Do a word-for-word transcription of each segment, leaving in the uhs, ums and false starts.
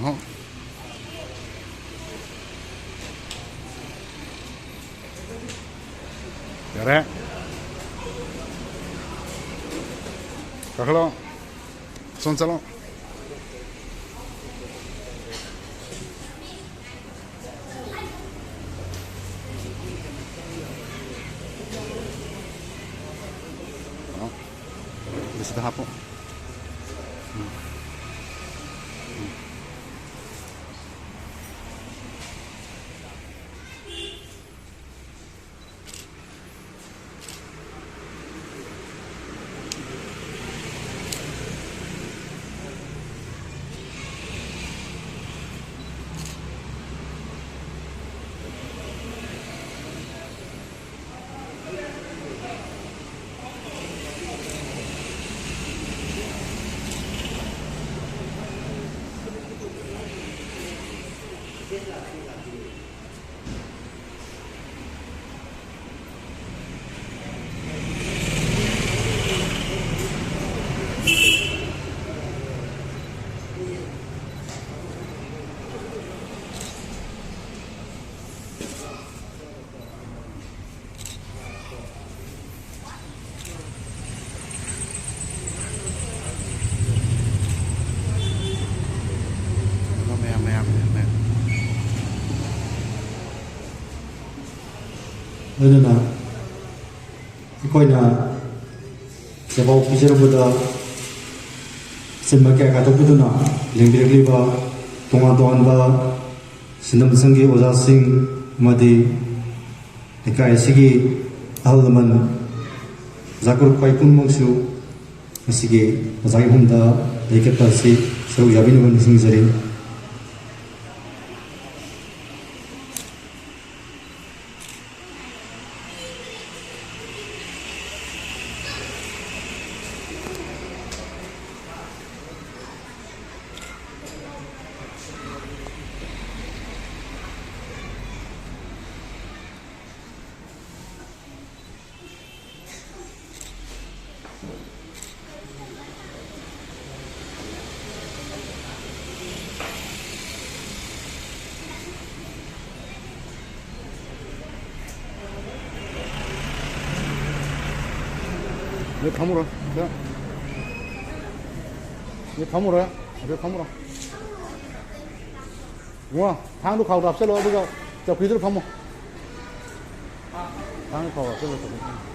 ꯍꯣ꯫ ꯌꯥꯔꯦ꯫ ꯀꯥꯈꯠꯂꯣ꯫ ꯁꯣꯝ ꯆꯠꯂꯣ꯫ ꯁꯤꯗ ꯍꯥꯞꯄꯣ꯫ ꯎꯝ꯫ ꯎꯝ꯫ ꯃꯌꯥꯝ, ꯃꯌꯥꯝ, ꯃꯌꯥꯝ, ꯃꯌꯥꯝ꯫ ꯑꯗꯨꯅ ꯑꯩꯈꯣꯏꯅ ꯆꯦꯄꯥꯎ ꯄꯤꯖꯔꯨꯕꯗ ꯑꯆꯤꯟꯕ ꯀꯌꯥ ꯀꯥꯏꯊꯣꯛꯄꯤꯗꯨꯅ ꯂꯦꯡꯕꯤꯔꯛꯂꯤꯕ ꯇꯣꯉꯥꯟ ꯇꯣꯉꯥꯟꯕ ꯁꯤꯟꯅꯝꯁꯪꯒꯤ ꯑꯣꯖꯥꯁꯤꯡ ꯑꯃꯗꯤ ꯂꯩꯀꯥꯏ ꯑꯁꯤꯒꯤ ꯑꯍꯜ ꯂꯃꯟ, ꯑꯣꯖꯥ ꯒꯨꯔꯨ ꯈ꯭ꯋꯥꯏ ꯄꯨꯝꯅꯃꯛꯁꯨ ꯉꯁꯤꯒꯤ ꯑꯣꯖꯥꯒꯤ ꯃꯐꯝꯗ ꯂꯩꯀꯠꯄ ꯑꯁꯤ ꯁꯔꯨꯛ ꯌꯥꯕꯤꯅꯕ ꯅꯤꯡꯁꯤꯡꯖꯔꯤ꯫ ꯑꯗꯨ ꯐꯝꯃꯨꯔꯣ꯫ ꯁꯤꯗ꯫ ꯁꯤꯗ ꯐꯝꯃꯨꯔꯣ꯫ ꯑꯗꯨ ꯐꯝꯃꯨꯔꯣ꯫ ꯏꯕꯨꯡꯉꯣ, ꯊꯥꯡꯗꯣ ꯈꯥꯎꯗ ꯍꯥꯞꯆꯜꯂꯣ, ꯑꯗꯨꯒ ꯆꯧꯀ꯭ꯔꯤꯗꯨꯗ ꯐꯝꯃꯣ꯫ ꯊꯥꯡꯗꯣ ꯈꯥꯎꯗ ꯍꯥꯞꯆꯜꯂꯣ, ꯆꯧꯀ꯭ꯔꯤꯗ ꯐꯝꯃꯣ꯫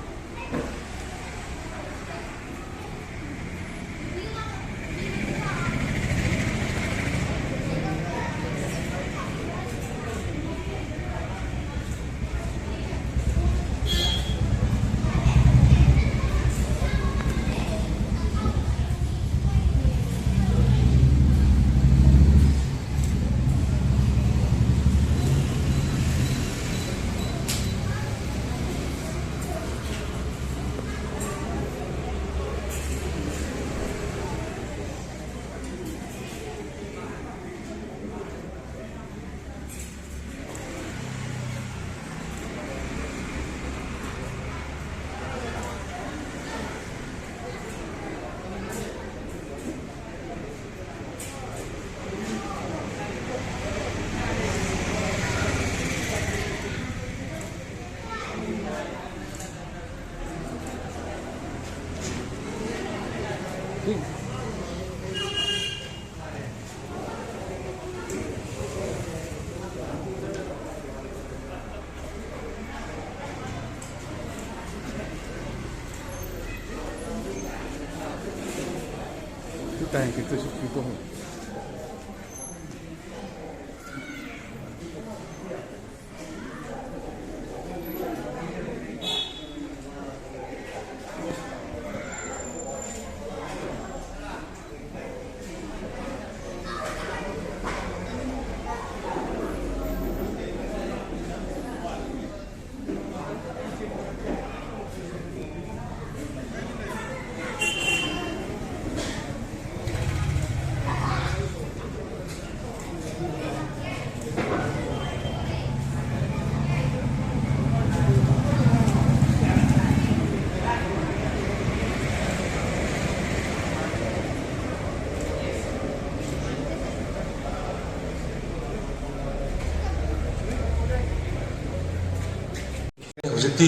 ꯍꯧꯖꯤꯛꯇꯤ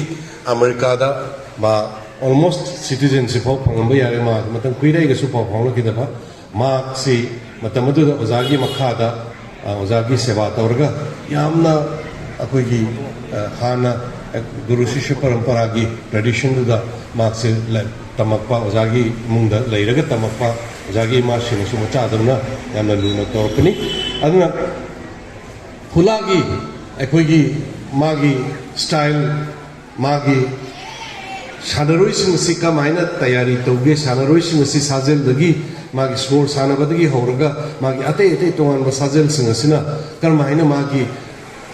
ꯑꯃꯦꯔꯤꯀꯥꯗ ꯃꯥ ꯑꯣꯜꯃꯣꯁ ꯁꯤꯇꯤꯖꯦꯟꯁꯤꯞ ꯐꯥꯎ ꯐꯪꯉꯝꯕ ꯌꯥꯔꯦ꯫ ꯃꯥ ꯃꯇꯝ ꯀꯨꯏꯔꯦ ꯑꯩꯒꯁꯨ ꯄꯥꯎ ꯐꯥꯎꯅꯈꯤꯗꯕ꯫ ꯃꯍꯥꯛꯁꯤ ꯃꯇꯝ ꯑꯗꯨꯗ ꯑꯣꯖꯥꯒꯤ ꯃꯈꯥꯗ, ꯑ, ꯑꯣꯖꯥꯒꯤ ꯁꯦꯕꯥ ꯇꯧꯔꯒ ꯌꯥꯝꯅ ꯑꯩꯈꯣꯏꯒꯤ, ꯑ, ꯍꯥꯟꯅ ꯒꯨꯔꯨ ꯁꯤꯁ꯭ꯌ ꯄꯔꯝꯄꯔꯥꯒꯤ ꯇ꯭ꯔꯦꯗꯤꯁꯟꯗꯨꯗ ꯃꯍꯥꯛꯁꯦ ꯂ-, ꯇꯝꯃꯛꯄ, ꯑꯣꯖꯥꯒꯤ ꯏꯃꯨꯡꯗ ꯂꯩꯔꯒ ꯇꯝꯃꯛꯄ, ꯑꯣꯖꯥꯒꯤ ꯏꯃꯥꯁꯤꯡꯅꯁꯨ ꯃꯆꯥꯗꯧꯅ ꯌꯥꯝꯅ ꯂꯨꯅ ꯇꯧꯔꯛꯄꯅꯤ꯫ ꯑꯗꯨꯅ ꯍꯨꯂꯥꯒꯤ ꯑꯩꯈꯣꯏꯒꯤ ꯃꯥꯒꯤ ꯁ꯭ꯇꯥꯏꯜ, ꯃꯥꯒꯤ ꯁꯥꯟꯅꯔꯣꯏꯁꯤꯡ ꯑꯁꯤ ꯀꯃꯥꯏꯅ ꯇꯌꯥꯔꯤ ꯇꯧꯒꯦ, ꯁꯥꯟꯅꯔꯣꯏꯁꯤꯡ ꯑꯁꯤ ꯁꯥꯖꯦꯜꯗꯒꯤ, ꯃꯥꯒꯤ ꯁꯣꯔ ꯁꯥꯟꯅꯕꯗꯒꯤ ꯍꯧꯔꯒ ꯃꯥꯒꯤ ꯑꯇꯩ ꯑꯇꯩ ꯇꯣꯉꯥꯟꯕ ꯁꯥꯖꯦꯜꯁꯤꯡ ꯑꯁꯤꯅ ꯀꯔꯝꯍꯥꯏꯅ ꯃꯥꯒꯤ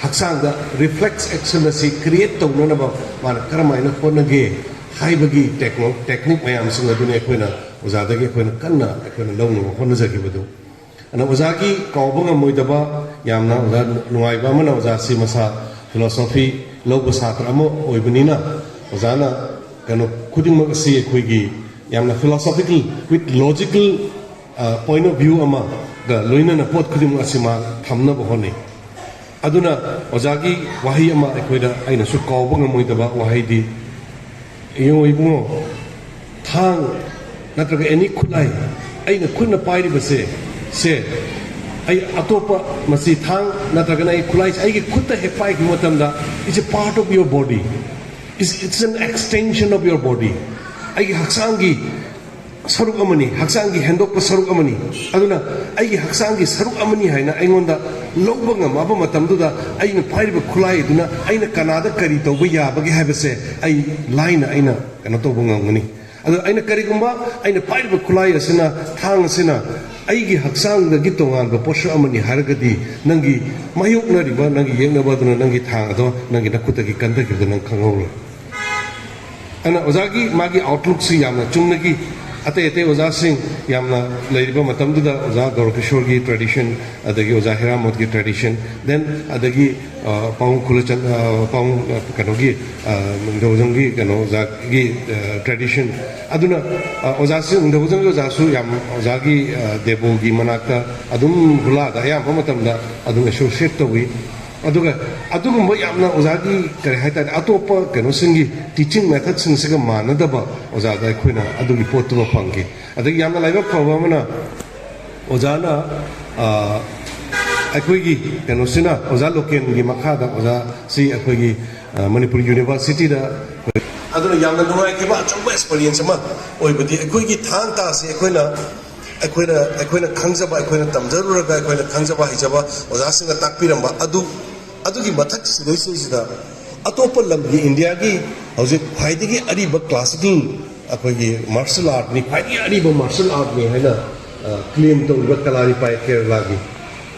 ꯍꯛꯆꯥꯡꯗ ꯔꯤꯐ꯭ꯂꯦꯛꯁ ꯑꯦꯛꯁꯟ ꯑꯁꯤ ꯀ꯭ꯔꯤꯌꯦꯠ ꯇꯧꯅꯅꯕ ꯃꯥꯅ ꯀꯔꯝꯍꯥꯏꯅ ꯍꯣꯠꯅꯒꯦ ꯍꯥꯏꯕꯒꯤ ꯇꯦꯛꯅꯣ-, ꯇꯦꯛꯅꯤꯛ ꯃꯌꯥꯝꯁꯤꯡ ꯑꯗꯨꯅꯤ ꯑꯩꯈꯣꯏꯅ ꯑꯣꯖꯥꯗꯒꯤ ꯑꯩꯈꯣꯏꯅ ꯀꯟꯅ ꯑꯩꯈꯣꯏꯅ ꯂꯧꯅꯕ ꯍꯣꯠꯅꯖꯈꯤꯕꯗꯨ꯫ ꯑꯗꯨꯅ ꯑꯣꯖꯥꯒꯤ ꯀꯥꯎꯕ ꯉꯝꯃꯣꯏꯗꯕ ꯌꯥꯝꯅ ꯑꯣꯖꯥ ꯅꯨꯡꯉꯥꯏꯕ ꯑꯃꯅ, ꯑꯣꯖꯥꯁꯤ ꯃꯁꯥ ꯐꯤꯂꯣꯁꯣꯐꯤ ꯂꯧꯕ ꯁꯥꯇ꯭ꯔ ꯑꯃ ꯑꯣꯏꯕꯅꯤꯅ, ꯑꯣꯖꯥꯅ ꯀꯩꯅꯣ ꯈꯨꯗꯤꯡꯃꯛ ꯑꯁꯤ ꯑꯩꯈꯣꯏꯒꯤ ꯌꯥꯝꯅ philosophical, with logical, ꯑ, point of view ꯑꯃꯒ ꯂꯣꯏꯅꯅ ꯄꯣꯠ ꯈꯨꯗꯤꯡꯃꯛ ꯑꯁꯤ ꯃꯥ ꯊꯝꯅꯕ ꯍꯣꯠꯅꯩ꯫ ꯑꯗꯨꯅ ꯑꯣꯖꯥꯒꯤ ꯋꯥꯍꯩ ꯑꯃ ꯑꯩꯈꯣꯏꯗ, ꯑꯩꯅꯁꯨ ꯀꯥꯎꯕ ꯉꯝꯃꯣꯏꯗꯕ ꯋꯥꯍꯩꯗꯤ, "ꯌꯦꯡꯉꯣ ꯏꯕꯨꯡꯉꯣ, ꯊꯥꯡ ꯅꯠꯇ꯭ꯔꯒ ꯑꯦꯅꯤ ꯈꯨꯠꯂꯥꯏ, ꯑꯩꯅ ꯈꯨꯠꯅ ꯄꯥꯏꯔꯤꯕꯁꯦ, ꯁꯦ, ꯑꯩ ꯑꯇꯣꯞꯄ, ꯃꯁꯤ ꯊꯥꯡ ꯅꯠꯇ꯭ꯔꯒꯅ ꯑꯩ ꯈꯨꯠꯂꯥꯏꯁꯦ ꯑꯩꯒꯤ ꯈꯨꯠꯇ ꯍꯦꯛ ꯄꯥꯏꯈꯤꯕ ꯃꯇꯝꯗ, it's a part of your body, it's, it's an extension of your body, ꯑꯩꯒꯤ ꯍꯛꯆꯥꯡꯒꯤ ꯁꯔꯨꯛ ꯑꯃꯅꯤ, ꯍꯛꯆꯥꯡꯒꯤ ꯍꯦꯟꯗꯣꯛꯄ ꯁꯔꯨꯛ ꯑꯃꯅꯤ꯫ ꯑꯗꯨꯅ ꯑꯩꯒꯤ ꯍꯛꯆꯥꯡꯒꯤ ꯁꯔꯨꯛ ꯑꯃꯅꯤ ꯍꯥꯏꯅ ꯑꯩꯉꯣꯟꯗ ꯂꯧꯕ ꯉꯝꯃꯕ ꯃꯇꯝꯗꯨꯗ, ꯑꯩꯅ ꯄꯥꯏꯔꯤꯕ ꯈꯨꯠꯂꯥꯏ ꯑꯗꯨꯅ ꯑꯩꯅ ꯀꯅꯥꯗ ꯀꯔꯤ ꯇꯧꯕ ꯌꯥꯕꯒꯦ ꯍꯥꯏꯕꯁꯦ ꯑꯩ ꯂꯥꯏꯅ ꯑꯩꯅ ꯀꯩꯅꯣ ꯇꯧꯕ ꯉꯝꯒꯅꯤ꯫ ꯑꯗꯣ ꯑꯩꯅ ꯀꯔꯤꯒꯨꯝꯕ ꯑꯩꯅ ꯄꯥꯏꯔꯤꯕ ꯈꯨꯠꯂꯥꯏ ꯑꯁꯤꯅ, ꯊꯥꯡ ꯑꯁꯤꯅ ꯑꯩꯒꯤ ꯍꯛꯆꯥꯡꯗꯒꯤ ꯇꯣꯉꯥꯟꯕ ꯄꯣꯠꯁꯛ ꯑꯃꯅꯤ ꯍꯥꯏꯔꯒꯗꯤ, ꯅꯪꯒꯤ ꯃꯥꯌꯣꯛꯅꯔꯤꯕ, ꯅꯪꯒꯤ ꯌꯦꯛꯅꯕ ꯑꯗꯨꯅ ꯅꯪꯒꯤ ꯊꯥꯡ ꯑꯗꯣ ꯅꯪꯒꯤ ꯅꯈꯨꯠꯇꯒꯤ ꯀꯟꯊꯈꯤꯕꯗ ꯅꯪ ꯈꯪꯍꯧꯔꯣꯏ꯫ ꯑꯗꯨꯅ ꯑꯣꯖꯥꯒꯤ ꯃꯥꯒꯤ ꯑꯥꯎꯠꯂꯨꯛꯁꯤ ꯌꯥꯝꯅ ꯆꯨꯝꯅꯒꯤ, ꯑꯇꯩ ꯑꯇꯩ ꯑꯣꯖꯥꯁꯤꯡ ꯌꯥꯝꯅ ꯂꯩꯔꯤꯕ ꯃꯇꯝꯗꯨꯗ, ꯑꯣꯖꯥ ꯒꯧꯔꯀꯤꯁꯣꯔꯒꯤ ꯇ꯭ꯔꯦꯗꯤꯁꯟ, ꯑꯗꯒꯤ ꯑꯣꯖꯥ ꯍꯦꯔꯥꯃꯣꯠꯀꯤ ꯇ꯭ꯔꯦꯗꯤꯁꯟ, then ꯑꯗꯒꯤ, ꯑ, ꯄꯥꯎꯡ ꯈꯨꯂꯆꯟ-, ꯑ, ꯄꯥꯎꯡ, ꯑ, ꯀꯩꯅꯣꯒꯤ, ꯑ, ꯅꯤꯡꯊꯧꯖꯝꯒꯤ ꯀꯩꯅꯣ ꯑꯣꯖꯥꯒꯤ, ꯑ, ꯇ꯭ꯔꯦꯗꯤꯁꯟ꯫ ꯑꯗꯨꯅ, ꯑ, ꯑꯣꯖꯥꯁꯤ, ꯅꯤꯡꯊꯧꯖꯝꯒꯤ ꯑꯣꯖꯥꯁꯨ ꯌꯥꯝ ꯑꯣꯖꯥꯒꯤ, ꯑ, ꯗꯦꯕꯣꯒꯤ ꯃꯅꯥꯛꯇ ꯑꯗꯨꯝ ꯍꯨꯂꯥꯗ ꯑꯌꯥꯝꯕ ꯃꯇꯝꯗ ꯑꯗꯨꯝ ꯑꯦꯁꯣꯁꯤꯌꯦꯠ ꯇꯧꯏ꯫ ꯑꯗꯨꯒ ꯑꯗꯨꯒꯨꯝꯕ ꯌꯥꯝꯅ ꯑꯣꯖꯥꯒꯤ ꯀꯔꯤ ꯍꯥꯏꯇꯥꯔꯦ, ꯑꯇꯣꯞꯄ ꯀꯩꯅꯣꯁꯤꯡꯒꯤ ꯇꯤꯆꯤꯡ ꯃꯦꯊꯠꯁꯤꯡꯁꯤꯒ ꯃꯥꯟꯅꯗꯕ ꯑꯣꯖꯥꯗ ꯑꯩꯈꯣꯏꯅ ꯑꯗꯨꯒꯤ ꯄꯣꯠꯇꯨꯃ ꯐꯪꯈꯤ꯫ ꯑꯗꯒꯤ ꯌꯥꯝꯅ ꯂꯥꯏꯕꯛ ꯐꯕ ꯑꯃꯅ ꯑꯣꯖꯥꯅ, ꯑ, ꯑꯩꯈꯣꯏꯒꯤ ꯀꯩꯅꯣꯁꯤꯅ, ꯑꯣꯖꯥ ꯂꯣꯀꯦꯟꯒꯤ ꯃꯈꯥꯗ ꯑꯣꯖꯥꯁꯤ ꯑꯩꯈꯣꯏꯒꯤ, ꯑ, ꯃꯅꯤꯄꯨꯔ ꯌꯨꯅꯤꯚꯔꯁꯤꯇꯤꯗ, ꯑꯗꯨꯅ ꯌꯥꯝꯅ ꯅꯨꯡꯉꯥꯏꯈꯤꯕ ꯑꯆꯧꯕ ꯑꯦꯛꯁꯄꯤꯔꯤꯌꯦꯟꯁ ꯑꯃ ꯑꯣꯏꯕꯗꯤ, ꯑꯩꯈꯣꯏꯒꯤ ꯊꯥꯡ ꯇꯥꯁꯤ ꯑꯩꯈꯣꯏꯅ, ꯑꯩꯈꯣꯏꯅ, ꯑꯩꯈꯣꯏꯅ ꯈꯪꯖꯕ, ꯑꯩꯈꯣꯏꯅ ꯇꯝꯖꯔꯨꯔꯒ ꯑꯩꯈꯣꯏꯅ ꯈꯪꯖꯕ ꯍꯩꯖꯕ ꯑꯣꯖꯥꯁꯤꯡꯅ ꯇꯥꯛꯄꯤꯔꯝꯕ ꯑꯗꯨ, ꯑꯗꯨꯒꯤ ꯃꯊꯛ ꯁꯤꯗꯩꯁꯤꯗꯩꯁꯤꯗ ꯑꯇꯣꯞꯄ ꯂꯝꯒꯤ, ꯏꯟꯗꯤꯌꯥꯒꯤ ꯍꯧꯖꯤꯛ ꯈ꯭ꯋꯥꯏꯗꯒꯤ ꯑꯔꯤꯕ ꯀ꯭ꯂꯥꯁꯤꯀꯦꯜ ꯑꯩꯈꯣꯏꯒꯤ ꯃꯥꯔꯁꯦꯜ ꯑꯥꯔꯠꯅꯤ, ꯈ꯭ꯋꯥꯏꯗꯒꯤ ꯑꯔꯤꯕ ꯃꯥꯔꯁꯦꯜ ꯑꯥꯔꯠꯅꯤ ꯍꯥꯏꯅ, ꯑ, ꯀ꯭ꯂꯦꯝ ꯇꯧꯔꯤꯕ ꯀꯂꯥꯔꯤꯄꯥꯏ ꯀꯦꯔꯂꯥꯒꯤ꯫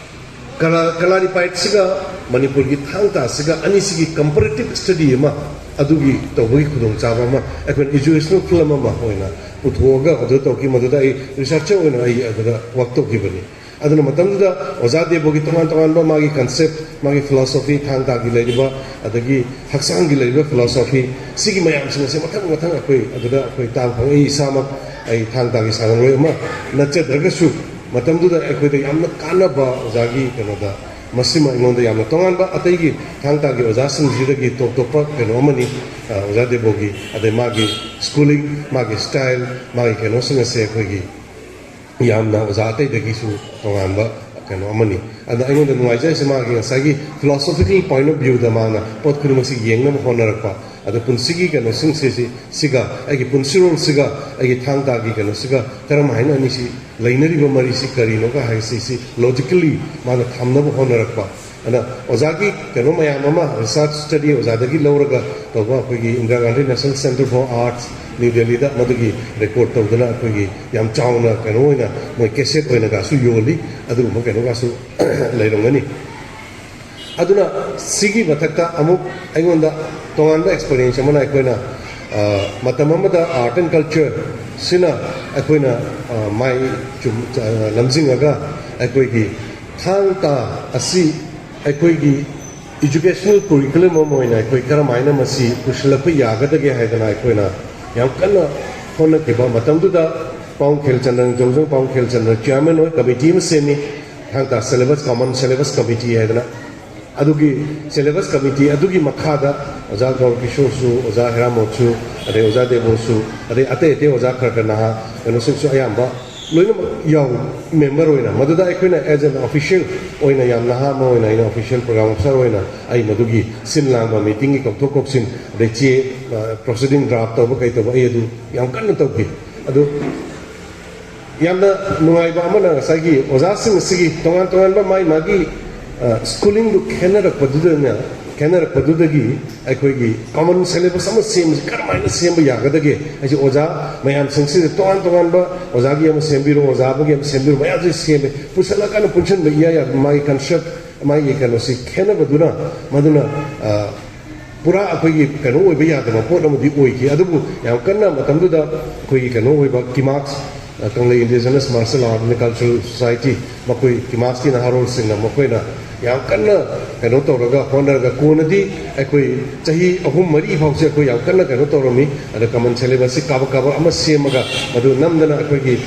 ꯀꯂꯥ-, ꯀꯂꯥꯔꯤꯄꯥꯏꯠꯁꯤꯒ ꯃꯅꯤꯄꯨꯔꯒꯤ ꯊꯥꯡ ꯇꯥꯁꯤꯒ ꯑꯅꯤꯁꯤꯒꯤ ꯀꯝꯄꯔꯦꯇꯤꯞ ꯁ꯭ꯇꯗꯤ ꯑꯃ, ꯑꯗꯨꯒꯤ ꯇꯧꯕꯒꯤ ꯈꯨꯗꯣꯡꯆꯥꯕ ꯑꯃ ꯑꯩꯈꯣꯏꯅ ꯏꯖꯨꯀꯦꯁꯅꯦꯜ ꯐꯤꯜꯝ ꯑꯃ ꯑꯣꯏꯅ ꯄꯨꯊꯣꯛꯑꯒ ꯑꯗꯨ ꯇꯧꯈꯤ꯫ ꯃꯗꯨꯗ ꯑꯩ ꯔꯤꯁꯔꯆꯔ ꯑꯣꯏꯅ ꯑꯩ ꯑꯗꯨꯗ ꯋꯥꯛ ꯇꯧꯈꯤꯕꯅꯤ꯫ ꯑꯗꯨꯅ ꯃꯇꯝꯗꯨꯗ ꯑꯣꯖꯥ ꯗꯦꯕꯣꯒꯤ ꯇꯣꯉꯥꯟ ꯇꯣꯉꯥꯟꯕ ꯃꯥꯒꯤ ꯀꯟꯁꯦꯞ, ꯃꯥꯒꯤ ꯐꯤꯂꯣꯁꯣꯐꯤ, ꯊꯥꯡ ꯇꯥꯒꯤ ꯂꯩꯔꯤꯕ, ꯑꯗꯒꯤ ꯍꯛꯆꯥꯡꯒꯤ ꯂꯩꯔꯤꯕ ꯐꯤꯂꯣꯁꯣꯐꯤ, ꯁꯤꯒꯤ ꯃꯌꯥꯝꯁꯤꯡ ꯑꯁꯦ ꯃꯊꯪ ꯃꯊꯪ ꯑꯩꯈꯣꯏ ꯑꯗꯨꯗ ꯑꯩꯈꯣꯏ ꯇꯥꯕ ꯐꯪꯉꯤ꯫ ꯑꯩ ꯏꯁꯥꯃꯛ ꯑꯩ ꯊꯥꯡ ꯇꯥꯒꯤ ꯁꯥꯟꯅꯔꯣꯏ ꯑꯃ ꯅꯠꯆꯗ꯭ꯔꯒꯁꯨ, ꯃꯇꯝꯗꯨꯗ ꯑꯩꯈꯣꯏꯗ ꯌꯥꯝꯅ ꯀꯥꯟꯅꯕ ꯑꯣꯖꯥꯒꯤ ꯀꯩꯅꯣꯗ, ꯃꯁꯤꯃ ꯑꯩꯉꯣꯟꯗ ꯌꯥꯝꯅ ꯇꯣꯉꯥꯟꯕ, ꯑꯇꯩꯒꯤ ꯊꯥꯡ ꯇꯥꯒꯤ ꯑꯣꯖꯥꯁꯤꯡꯁꯤꯗꯒꯤ ꯇꯣꯞ ꯇꯣꯞꯄ ꯀꯩꯅꯣ ꯑꯃꯅꯤ, ꯑ, ꯑꯣꯖꯥ ꯗꯦꯕꯣꯒꯤ꯫ ꯑꯗꯩ ꯃꯥꯒꯤ ꯁ꯭ꯀꯨꯂꯤꯡ, ꯃꯥꯒꯤ ꯁ꯭ꯇꯥꯏꯜ, ꯃꯥꯒꯤ ꯀꯩꯅꯣꯁꯤꯡ ꯑꯁꯦ ꯑꯩꯈꯣꯏꯒꯤ ꯌꯥꯝꯅ ꯑꯣꯖꯥ ꯑꯇꯩꯗꯒꯤꯁꯨ ꯇꯣꯉꯥꯟꯕ ꯀꯩꯅꯣ ꯑꯃꯅꯤ꯫ ꯑꯗ ꯑꯩꯉꯣꯟꯗ ꯅꯨꯡꯉꯥꯏꯖꯔꯤꯁꯦ ꯃꯥꯒꯤ ꯉꯁꯥꯏꯒꯤ philosophical point of viewꯗ ꯃꯥꯅ ꯄꯣꯠ ꯈꯨꯗꯤꯡꯃꯛꯁꯤ ꯌꯦꯡꯅꯕ ꯍꯣꯠꯅꯔꯛꯄ, ꯑꯗ ꯄꯨꯟꯁꯤꯒꯤ ꯀꯩꯅꯣꯁꯤꯡꯁꯦ ꯁꯤ-, ꯁꯤꯒ, ꯑꯩꯒꯤ ꯄꯨꯟꯁꯤꯔꯣꯜꯁꯤꯒ, ꯑꯩꯒꯤ ꯊꯥꯡ ꯇꯥꯒꯤ ꯀꯩꯅꯣꯁꯤꯒ ꯀꯔꯝ ꯍꯥꯏꯅ ꯑꯅꯤꯁꯤ ꯂꯩꯅꯔꯤꯕ ꯃꯔꯤꯁꯤ ꯀꯔꯤꯅꯣꯒ ꯍꯥꯏꯁꯤ, ꯁꯤ logically ꯃꯥꯅ ꯊꯝꯅꯕ ꯍꯣꯠꯅꯔꯛꯄ꯫ ꯑꯗ ꯑꯣꯖꯥꯒꯤ ꯀꯩꯅꯣ ꯃꯌꯥꯝ ꯑꯃ, ꯔꯤꯁꯔꯆ ꯁ꯭ꯇꯗꯤ ꯑꯣꯖꯥꯗꯒꯤ ꯂꯧꯔꯒ ꯇꯧꯕ ꯑꯩꯈꯣꯏꯒꯤ Indira Gandhi National Centre for Arts, new ꯗꯦꯜꯂꯤꯗ ꯃꯗꯨꯒꯤ ꯔꯦꯀꯣꯔꯗ ꯇꯧꯗꯅ ꯑꯩꯈꯣꯏꯒꯤ ꯌꯥꯝ ꯆꯥꯎꯅ ꯀꯩꯅꯣ ꯑꯣꯏꯅ ꯃꯣꯏ ꯀꯦꯁꯦꯠ ꯑꯣꯏꯅꯒꯁꯨ ꯌꯣꯜꯂꯤ꯫ ꯑꯗꯨꯒꯨꯝꯕ ꯀꯩꯅꯣꯒꯁꯨ ꯂꯩꯔꯝꯒꯅꯤ꯫ ꯑꯗꯨꯅ ꯁꯤꯒꯤ ꯃꯊꯛꯇ ꯑꯃꯨꯛ ꯑꯩꯉꯣꯟꯗ ꯇꯣꯉꯥꯟꯕ ꯑꯦꯛꯁꯄꯤꯔꯤꯌꯦꯟꯁ ꯑꯃꯅ, ꯑꯩꯈꯣꯏꯅ, ꯑ, ꯃꯇꯝ ꯑꯃꯗ ꯑꯥꯔꯠ ꯑꯦꯟ ꯀꯜꯆꯔꯁꯤꯅ ꯑꯩꯈꯣꯏꯅ, ꯑ, ꯃꯥꯏ ꯆꯨꯝ-, ꯑ, ꯂꯝꯖꯤꯡꯉꯒ ꯑꯩꯈꯣꯏꯒꯤ ꯊꯥꯡ ꯇꯥ ꯑꯁꯤ ꯑꯩꯈꯣꯏꯒꯤ ꯏꯖꯨꯀꯦꯁꯅꯦꯜ ꯀꯨꯔꯤꯀꯨꯂꯝ ꯑꯃ ꯑꯣꯏꯅ ꯑꯩꯈꯣꯏ ꯀꯔꯝꯍꯥꯏꯅ ꯃꯁꯤ ꯄꯨꯁꯤꯜꯂꯛꯄ ꯌꯥꯒꯗꯒꯦ ꯍꯥꯏꯗꯅ ꯑꯩꯈꯣꯏꯅ ꯌꯥꯝ ꯀꯟꯅ ꯍꯣꯠꯅꯈꯤꯕ ꯃꯇꯝꯗꯨꯗ, ꯄꯥꯎꯡ ꯈꯦꯜꯆꯟꯗ꯭ꯔ, ꯖꯣꯡꯖꯣꯡ ꯄꯥꯎꯡ ꯈꯦꯜꯆꯟꯗ꯭ꯔ ꯆꯤꯌꯥꯔꯃꯦꯟ ꯑꯣꯏ, ꯀꯃꯤꯇꯤ ꯑꯃ ꯁꯦꯝꯃꯤ, ꯊꯥꯡ ꯇꯥ ꯁꯦꯂꯦꯕꯁ, ꯀꯃꯟ ꯁꯦꯂꯦꯕꯁ ꯀꯃꯤꯇꯤ ꯍꯥꯏꯗꯅ꯫ ꯑꯗꯨꯒꯤ syllabus committee ꯑꯗꯨꯒꯤ ꯃꯈꯥꯗ ꯑꯣꯖꯥ ꯒꯧꯔ ꯀꯤꯁꯣꯔꯁꯨ, ꯑꯣꯖꯥ ꯍꯦꯔꯥꯃꯣꯠꯁꯨ, ꯑꯗꯩ ꯑꯣꯖꯥ ꯗꯦꯕꯣꯁꯨ, ꯑꯗꯩ ꯑꯇꯩ ꯑꯇꯩ ꯑꯣꯖꯥ ꯈꯔ ꯈꯔ ꯅꯍꯥ ꯀꯩꯅꯣꯁꯤꯡꯁꯨ ꯑꯌꯥꯝꯕ ꯂꯣꯏꯅꯃꯛ ꯌꯥꯎꯏ꯫ Member ꯑꯣꯏꯅ ꯃꯗꯨꯗ ꯑꯩꯈꯣꯏꯅ as an official ꯑꯣꯏꯅ, ꯌꯥꯝ ꯅꯍꯥ ꯑꯃ ꯑꯣꯏꯅ, ꯑꯩꯅ official program officer ꯑꯣꯏꯅ ꯑꯩ ꯃꯗꯨꯒꯤ ꯁꯤꯟ ꯂꯥꯡꯕ, meetingꯒꯤ ꯀꯧꯊꯣꯛ ꯀꯧꯁꯤꯟ, ꯑꯗꯩ ꯆꯦ, ꯑ, proceeding draft ꯇꯧꯕ ꯀꯩ ꯇꯧꯕ, ꯑꯩ ꯑꯗꯨ ꯌꯥꯝ ꯀꯟꯅ ꯇꯧꯈꯤ꯫ ꯑꯗꯨ ꯌꯥꯝꯅ ꯅꯨꯡꯉꯥꯏꯕ ꯑꯃꯅ, ꯉꯁꯥꯏꯒꯤ ꯑꯣꯖꯥꯁꯤꯡ ꯑꯁꯤꯒꯤ ꯇꯣꯉꯥꯟ ꯇꯣꯉꯥꯟꯕ ꯃꯥꯒꯤ ꯃꯥꯒꯤ, ꯑ, schoolingꯗꯨ ꯈꯦꯠꯅꯔꯛꯄꯗꯨꯗꯅ, ꯈꯦꯠꯅꯔꯛꯄꯗꯨꯗꯒꯤ ꯑꯩꯈꯣꯏꯒꯤ common syllabus ꯑꯃ ꯁꯦꯝꯕꯁꯤ ꯀꯔꯝꯍꯥꯏꯅ ꯁꯦꯝꯕ ꯌꯥꯒꯗꯒꯦ? ꯑꯩꯁꯦ ꯑꯣꯖꯥ ꯃꯌꯥꯝꯁꯤꯡꯁꯤꯗ ꯇꯣꯉꯥꯟ ꯇꯣꯉꯥꯟꯕ, ꯑꯣꯖꯥꯒꯤ ꯑꯃ ꯁꯦꯝꯕꯤꯔꯣ, ꯑꯣꯖꯥ ꯑꯃꯒꯤ ꯑꯃ ꯁꯦꯝꯕꯤꯔꯣ, ꯃꯌꯥꯝꯁꯦ ꯁꯦꯝꯃꯦ꯫ ꯄꯨꯁꯜꯂꯀꯥꯟꯗ ꯄꯨꯟꯁꯤꯟꯕ ꯏꯌꯥ ꯌꯥꯗꯕ, ꯃꯥꯒꯤ concept, ꯃꯥꯒꯤ ꯀꯩꯅꯣꯁꯤ ꯈꯦꯠꯅꯕꯗꯨꯅ, ꯃꯗꯨꯅ, ꯑ, ꯄꯨꯔꯥ ꯑꯩꯈꯣꯏꯒꯤ ꯀꯩꯅꯣ ꯑꯣꯏꯕ ꯌꯥꯗꯕ ꯄꯣꯠ ꯑꯃꯗꯤ ꯑꯣꯏꯈꯤ꯫ ꯑꯗꯨꯕꯨ ꯌꯥꯝ ꯀꯟꯅ ꯃꯇꯝꯗꯨꯗ ꯑꯩꯈꯣꯏꯒꯤ ꯀꯩꯅꯣ ꯑꯣꯏꯕ ꯀꯤꯃꯥꯛꯁ, ꯑ, ꯀꯪꯂꯩ Indigenous Martial Art and Cultural Society, ꯃꯈꯣꯏ ꯀꯤꯃꯥꯛꯁꯀꯤ ꯅꯍꯥꯔꯣꯜꯁꯤꯡꯅ ꯃꯈꯣꯏꯅ ꯌꯥꯝ ꯀꯟꯅ ꯀꯩꯅꯣ ꯇꯧꯔꯒ ꯍꯣꯠꯅꯔꯒ, ꯀꯣꯟꯅꯗꯤ ꯑꯩꯈꯣꯏ ꯆꯍꯤ ꯑꯍꯨꯝ ꯃꯔꯤ ꯐꯥꯎꯁꯦ ꯑꯩꯈꯣꯏ ꯌꯥꯝ ꯀꯟꯅ ꯀꯩꯅꯣ ꯇꯧꯔꯝꯃꯤ꯫ ꯑꯗ common syllabusꯁꯤ ꯀꯥꯕꯛ ꯀꯥꯕꯛ ꯑꯃ ꯁꯦꯝꯃꯒ, ꯃꯗꯨ ꯅꯝꯗꯅ ꯑꯩꯈꯣꯏꯒꯤ,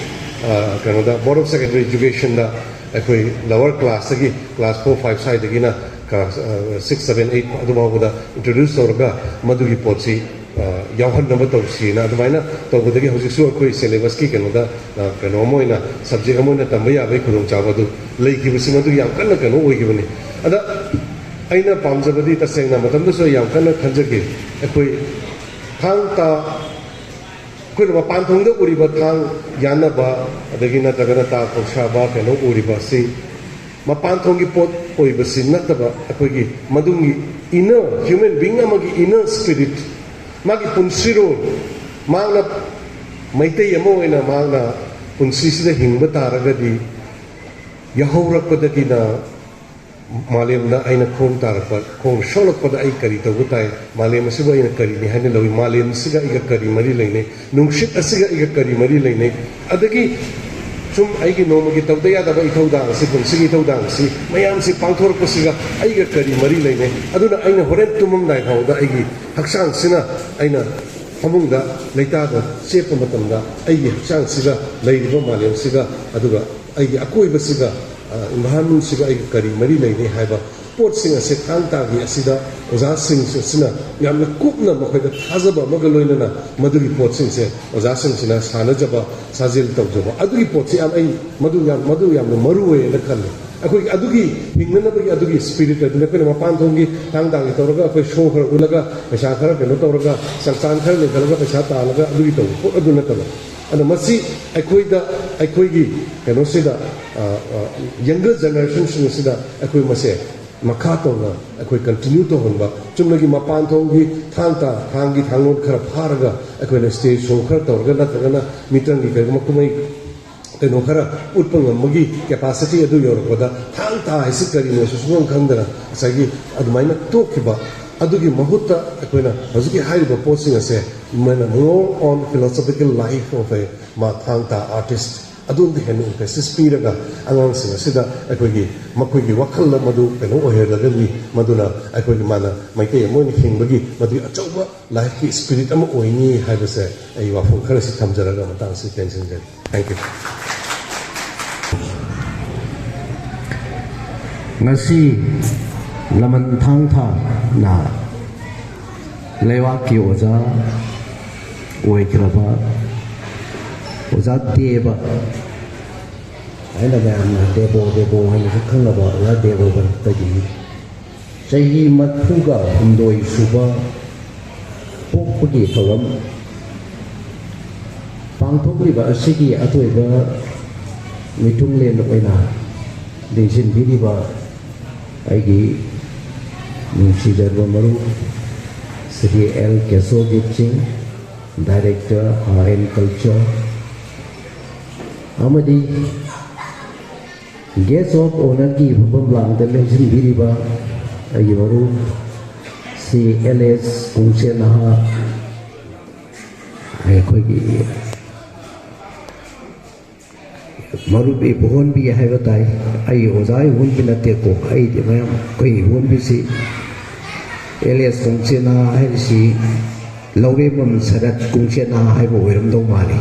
ꯑ, ꯀꯩꯅꯣꯗ, Board of Secondary Educationꯗ ꯑꯩꯈꯣꯏ lower classꯇꯒꯤ class four, five ꯁ꯭ꯋꯥꯏꯗꯒꯤꯅ class, ꯑ, six, seven, eight ꯑꯗꯨꯐꯥꯎꯕꯗ introduce ꯇꯧꯔꯒ ꯃꯗꯨꯒꯤ ꯄꯣꯠꯁꯤ, ꯑ, ꯌꯥꯎꯍꯟꯅꯕ ꯇꯧꯁꯤꯅ ꯑꯗꯨꯃꯥꯏꯅ ꯇꯧꯕꯗꯒꯤ ꯍꯧꯖꯤꯛꯁꯨ ꯑꯩꯈꯣꯏ syllabusꯀꯤ ꯀꯩꯅꯣꯗ, ꯑ, ꯀꯩꯅꯣ ꯑꯃ ꯑꯣꯏꯅ, subject ꯑꯃ ꯑꯣꯏꯅ ꯇꯝꯕ ꯌꯥꯕꯒꯤ ꯈꯨꯗꯣꯡꯆꯥꯕ ꯑꯗꯨ ꯂꯩꯈꯤꯕꯁꯤ ꯃꯗꯨ ꯌꯥꯝ ꯀꯟꯅ ꯀꯩꯅꯣ ꯑꯣꯏꯈꯤꯕꯅꯤ꯫ ꯑꯗ ꯑꯩꯅ ꯄꯥꯝꯖꯕꯗꯤ ꯇꯁꯦꯡꯅ ꯃꯇꯝꯗꯨꯁꯨ ꯑꯩ ꯌꯥꯝ ꯀꯟꯅ ꯈꯟꯖꯈꯤ꯫ ꯑꯩꯈꯣꯏ ꯊꯥꯡ ꯇꯥ ꯑꯩꯈꯣꯏꯅ ꯃꯄꯥꯟ ꯊꯣꯡꯗ ꯎꯔꯤꯕ ꯊꯥꯡ ꯌꯥꯟꯅꯕ, ꯑꯗꯒꯤ ꯅꯠꯇ꯭ꯔꯒꯅ ꯇꯥ ꯈꯧꯁꯥꯕ ꯀꯩꯅꯣ ꯎꯔꯤꯕ ꯑꯁꯤ ꯃꯄꯥꯟ ꯊꯣꯡꯒꯤ ꯄꯣꯠ ꯑꯣꯏꯕꯁꯤ ꯅꯠꯇꯕ, ꯑꯩꯈꯣꯏꯒꯤ ꯃꯅꯨꯡꯒꯤ inner, human being ꯑꯃꯒꯤ inner spirit, ꯃꯥꯒꯤ ꯄꯨꯟꯁꯤꯔꯣꯜ, ꯃꯍꯥꯛꯅ ꯃꯩꯇꯩ ꯑꯃ ꯑꯣꯏꯅ ꯃꯍꯥꯛꯅ ꯄꯨꯟꯁꯤꯁꯤꯗ ꯍꯤꯡꯕ ꯇꯥꯔꯒꯗꯤ, ꯌꯥꯍꯧꯔꯛꯄꯗꯒꯤꯅ ꯃꯥꯂꯦꯝꯗ ꯑꯩꯅ ꯈꯣꯡ ꯇꯥꯔꯛꯄ, ꯈꯣꯡ ꯁꯣꯛꯂꯛꯄꯗ ꯑꯩ ꯀꯔꯤ ꯇꯧꯕ ꯇꯥꯏ? ꯃꯥꯂꯦꯝ ꯑꯁꯤꯕꯨ ꯑꯩꯅ ꯀꯔꯤꯅꯤ ꯍꯥꯏꯅ ꯂꯧꯏ? ꯃꯥꯂꯦꯝ ꯑꯁꯤꯒ ꯑꯩꯒ ꯀꯔꯤ ꯃꯔꯤ ꯂꯩꯅꯩ? ꯅꯨꯡꯁꯤꯠ ꯑꯁꯤꯒ ꯑꯩꯒ ꯀꯔꯤ ꯃꯔꯤ ꯂꯩꯅꯩ? ꯑꯗꯒꯤ ꯁꯨꯝ ꯑꯩꯒꯤ ꯅꯣꯡꯃꯒꯤ ꯇꯧꯗ ꯌꯥꯗꯕ ꯏꯊꯧꯗꯥꯡ ꯑꯁꯤ, ꯄꯨꯟꯁꯤꯒꯤ ꯏꯊꯧꯗꯥꯡ ꯑꯁꯤ ꯃꯌꯥꯝꯁꯤ ꯄꯥꯡꯊꯣꯔꯛꯄꯁꯤꯒ ꯑꯩꯒ ꯀꯔꯤ ꯃꯔꯤ ꯂꯩꯅꯩ? ꯑꯗꯨꯅ ꯑꯩꯅ ꯍꯣꯔꯦꯟ ꯇꯨꯝꯃꯝꯗꯥꯏ ꯐꯥꯎꯕꯗ ꯑꯩꯒꯤ ꯍꯛꯆꯥꯡꯁꯤꯅ, ꯑꯩꯅ ꯐꯃꯨꯡꯗ ꯂꯩꯇꯥꯗ ꯆꯦꯞꯄ ꯃꯇꯝꯗ ꯑꯩꯒꯤ ꯍꯛꯆꯥꯡꯁꯤꯒ, ꯂꯩꯔꯤꯕ ꯃꯥꯂꯦꯝꯁꯤꯒ, ꯑꯗꯨꯒ ꯑꯩꯒꯤ ꯑꯀꯣꯏꯕꯁꯤꯒ, ꯑ, environmentꯁꯤꯒ ꯑꯩꯒ ꯀꯔꯤ ꯃꯔꯤ ꯂꯩꯅꯩ ꯍꯥꯏꯕ ꯄꯣꯠꯁꯤꯡ ꯑꯁꯦ ꯊꯥꯡ ꯇꯥꯒꯤ ꯑꯁꯤꯗ ꯑꯣꯖꯥꯁꯤꯡ ꯑꯁꯤꯅ ꯌꯥꯝꯅ ꯀꯨꯞꯅ ꯃꯈꯣꯏꯗ ꯊꯥꯖꯕ ꯑꯃꯒ ꯂꯣꯏꯅꯅ ꯃꯗꯨꯒꯤ ꯄꯣꯠꯁꯤꯡꯁꯦ ꯑꯣꯖꯥꯁꯤꯡꯁꯤꯅ ꯁꯥꯟꯅꯖꯕ, ꯁꯥꯖꯦꯜ ꯇꯧꯖꯕ, ꯑꯗꯨꯒꯤ ꯄꯣꯠꯁꯤ ꯌꯥꯝ, ꯑꯩ ꯃꯗꯨ ꯌꯥꯝ, ꯃꯗꯨ ꯌꯥꯝꯅ ꯃꯔꯨ ꯑꯣꯏꯌꯦꯅ ꯈꯜꯂꯤ꯫ ꯑꯩꯈꯣꯏ ꯑꯗꯨꯒꯤ ꯍꯤꯡꯅꯅꯕꯒꯤ ꯑꯗꯨꯒꯤ ꯁ꯭ꯄꯤꯔꯤꯠ ꯑꯗꯨꯅ ꯑꯩꯈꯣꯏꯅ ꯃꯄꯥꯟ ꯊꯣꯡꯒꯤ ꯊꯥꯡ ꯇꯥꯒꯤ ꯇꯧꯔꯒ ꯑꯩꯈꯣꯏ ꯁꯣ ꯈꯔ ꯎꯠꯂꯒ, ꯄꯩꯁꯥ ꯈꯔ ꯀꯩꯅꯣ ꯇꯧꯔꯒ, ꯆꯥꯛꯆꯥꯟ ꯈꯔ ꯂꯩꯈꯠꯂꯒ ꯄꯩꯁꯥ ꯇꯥꯜꯂꯒ ꯑꯗꯨꯒꯤ ꯇꯧꯕ ꯄꯣꯠ ꯑꯗꯨ ꯅꯠꯇꯕ꯫ ꯑꯗꯣ ꯃꯁꯤ ꯑꯩꯈꯣꯏꯗ, ꯑꯩꯈꯣꯏꯒꯤ ꯀꯩꯅꯣꯁꯤꯗ, ꯑ, ꯑ, ꯌꯪꯒꯔ ꯖꯦꯅꯦꯔꯦꯁꯟꯁꯤꯡ ꯑꯁꯤꯗ ꯑꯩꯈꯣꯏ ꯃꯁꯦ ꯃꯈꯥ ꯇꯧꯅ ꯑꯩꯈꯣꯏ ꯀꯟꯇꯤꯅ꯭ꯌꯨ ꯇꯧꯍꯟꯕ, ꯆꯨꯝꯅꯒꯤ ꯃꯄꯥꯟ ꯊꯣꯡꯒꯤ ꯊꯥꯡ ꯇꯥ, ꯊꯥꯡꯒꯤ ꯊꯥꯡꯂꯣꯟ ꯈꯔ ꯐꯥꯔꯒ ꯑꯩꯈꯣꯏꯅ ꯁ꯭ꯇꯦꯖ ꯁꯣ ꯈꯔ ꯇꯧꯔꯒ, ꯅꯠꯇ꯭ꯔꯒꯅ ꯃꯤꯇ꯭ꯔꯪꯒꯤ ꯀꯔꯤꯒꯨꯝꯕ ꯀꯨꯝꯍꯩ ꯀꯩꯅꯣ ꯈꯔ ꯎꯠꯄ ꯉꯝꯕꯒꯤ ꯀꯦꯄꯥꯁꯤꯇꯤ ꯑꯗꯨ ꯌꯧꯔꯛꯄꯗ, ꯊꯥꯡ ꯇꯥ ꯍꯥꯏꯁꯤ ꯀꯔꯤꯅꯣꯁꯨ ꯁꯨꯈꯪ ꯈꯪꯗꯅ ꯉꯁꯥꯏꯒꯤ ꯑꯗꯨꯃꯥꯏꯅ ꯇꯣꯛꯈꯤꯕ꯫ ꯑꯗꯨꯒꯤ ꯃꯍꯨꯠꯇ ꯑꯩꯈꯣꯏꯅ ꯍꯧꯖꯤꯛꯀꯤ ꯍꯥꯏꯔꯤꯕ ꯄꯣꯠꯁꯤꯡ ꯑꯁꯦ, more on philosophical life of a ꯃꯥ ꯊꯥꯡ ꯇꯥ ꯑꯥꯔꯇꯤꯁ ꯑꯗꯣꯝꯗ ꯍꯦꯟꯅ ꯏꯝꯐꯦꯁꯤꯁ ꯄꯤꯔꯒ, ꯑꯉꯥꯡꯁꯤꯡ ꯑꯁꯤꯗ ꯑꯩꯈꯣꯏꯒꯤ, ꯃꯈꯣꯏꯒꯤ ꯋꯥꯈꯜꯗ ꯃꯗꯨ ꯀꯩꯅꯣ ꯑꯣꯏꯍꯜꯂꯒꯗꯤ, ꯃꯗꯨꯅ ꯑꯩꯈꯣꯏꯒꯤ ꯃꯥꯅ ꯃꯩꯇꯩ ꯑꯃ ꯑꯣꯏꯅ ꯍꯤꯡꯕꯒꯤ ꯃꯗꯨꯒꯤ ꯑꯆꯧꯕ ꯂꯥꯏꯐꯀꯤ ꯁ꯭ꯄꯤꯔꯤꯠ ꯑꯃ ꯑꯣꯏꯅꯤ ꯍꯥꯏꯕꯁꯦ ꯑꯩ ꯋꯥꯐꯝ ꯈꯔꯁꯤ ꯊꯝꯖꯔꯒ ꯃꯇꯥꯡꯁꯤ ꯇꯦꯟꯁꯤꯟꯖꯔꯤ꯫ Thank you. ꯉꯁꯤ ꯂꯃꯟ ꯊꯥꯡ ꯊꯥꯅ ꯂꯩꯕꯥꯛꯀꯤ ꯑꯣꯖꯥ ꯑꯣꯏꯈ꯭ꯔꯕ ꯑꯣꯖꯥ ꯗꯦꯕ ꯍꯥꯏꯅ ꯃꯌꯥꯝꯅ ꯗꯦꯕꯣ, ꯗꯦꯕꯣ ꯍꯥꯏꯅꯁꯨ ꯈꯪꯅꯕ ꯑꯣꯖꯥ ꯗꯦꯕ ꯚꯠꯇꯒꯤ ꯆꯍꯤ ꯃꯔꯤꯐꯨꯒ ꯍꯨꯝꯗꯣꯏ ꯁꯨꯕ ꯄꯣꯛꯄꯒꯤ ꯊꯧꯔꯝ ꯄꯥꯡꯊꯣꯛꯂꯤꯕ ꯑꯁꯤꯒꯤ ꯑꯊꯣꯏꯕ ꯃꯤꯊꯨꯡꯂꯦꯟ ꯑꯣꯏꯅ ꯂꯦꯡꯁꯤꯟꯕꯤꯔꯤꯕ ꯑꯩꯒꯤ ꯅꯨꯡꯁꯤꯖꯔꯕ ꯃꯔꯨꯞ ꯁ꯭ꯔꯤ ꯑꯦꯜ ꯀꯦꯁꯣꯖꯤꯠ ꯁꯤꯡ, Director Art and Culture, ꯑꯃꯗꯤ Guest of Honourꯒꯤ ꯐꯝꯐꯝ ꯂꯥꯡꯗ ꯂꯦꯡꯁꯤꯟꯕꯤꯔꯤꯕ ꯑꯩꯒꯤ ꯃꯔꯨꯞ ꯁ꯭ꯔꯤ ꯑꯦꯜ ꯑꯦꯁ ꯀꯨꯡꯁꯦꯅꯍꯥ, ꯑꯩꯈꯣꯏꯒꯤ ꯃꯔꯨꯞ ꯏꯕꯣꯍꯟꯕꯤ ꯍꯥꯏꯕ ꯇꯥꯏ꯫ ꯑꯩ ꯑꯣꯖꯥ ꯏꯕꯣꯍꯟꯕꯤ ꯅꯠꯇꯦꯀꯣ, ꯑꯩꯗꯤ ꯃꯌꯥꯝ ꯑꯩꯈꯣꯏ ꯏꯕꯣꯍꯟꯕꯤꯁꯤ ꯑꯦꯜ ꯑꯦꯁ ꯀꯨꯡꯁꯦꯅꯍꯥ ꯍꯥꯏꯔꯤꯁꯤ ꯂꯧꯔꯦꯝꯕꯝ ꯁꯔꯠ ꯀꯨꯡꯁꯦꯅꯍꯥ ꯍꯥꯏꯕ ꯑꯣꯏꯔꯝꯗꯧ ꯃꯥꯜꯂꯤ꯫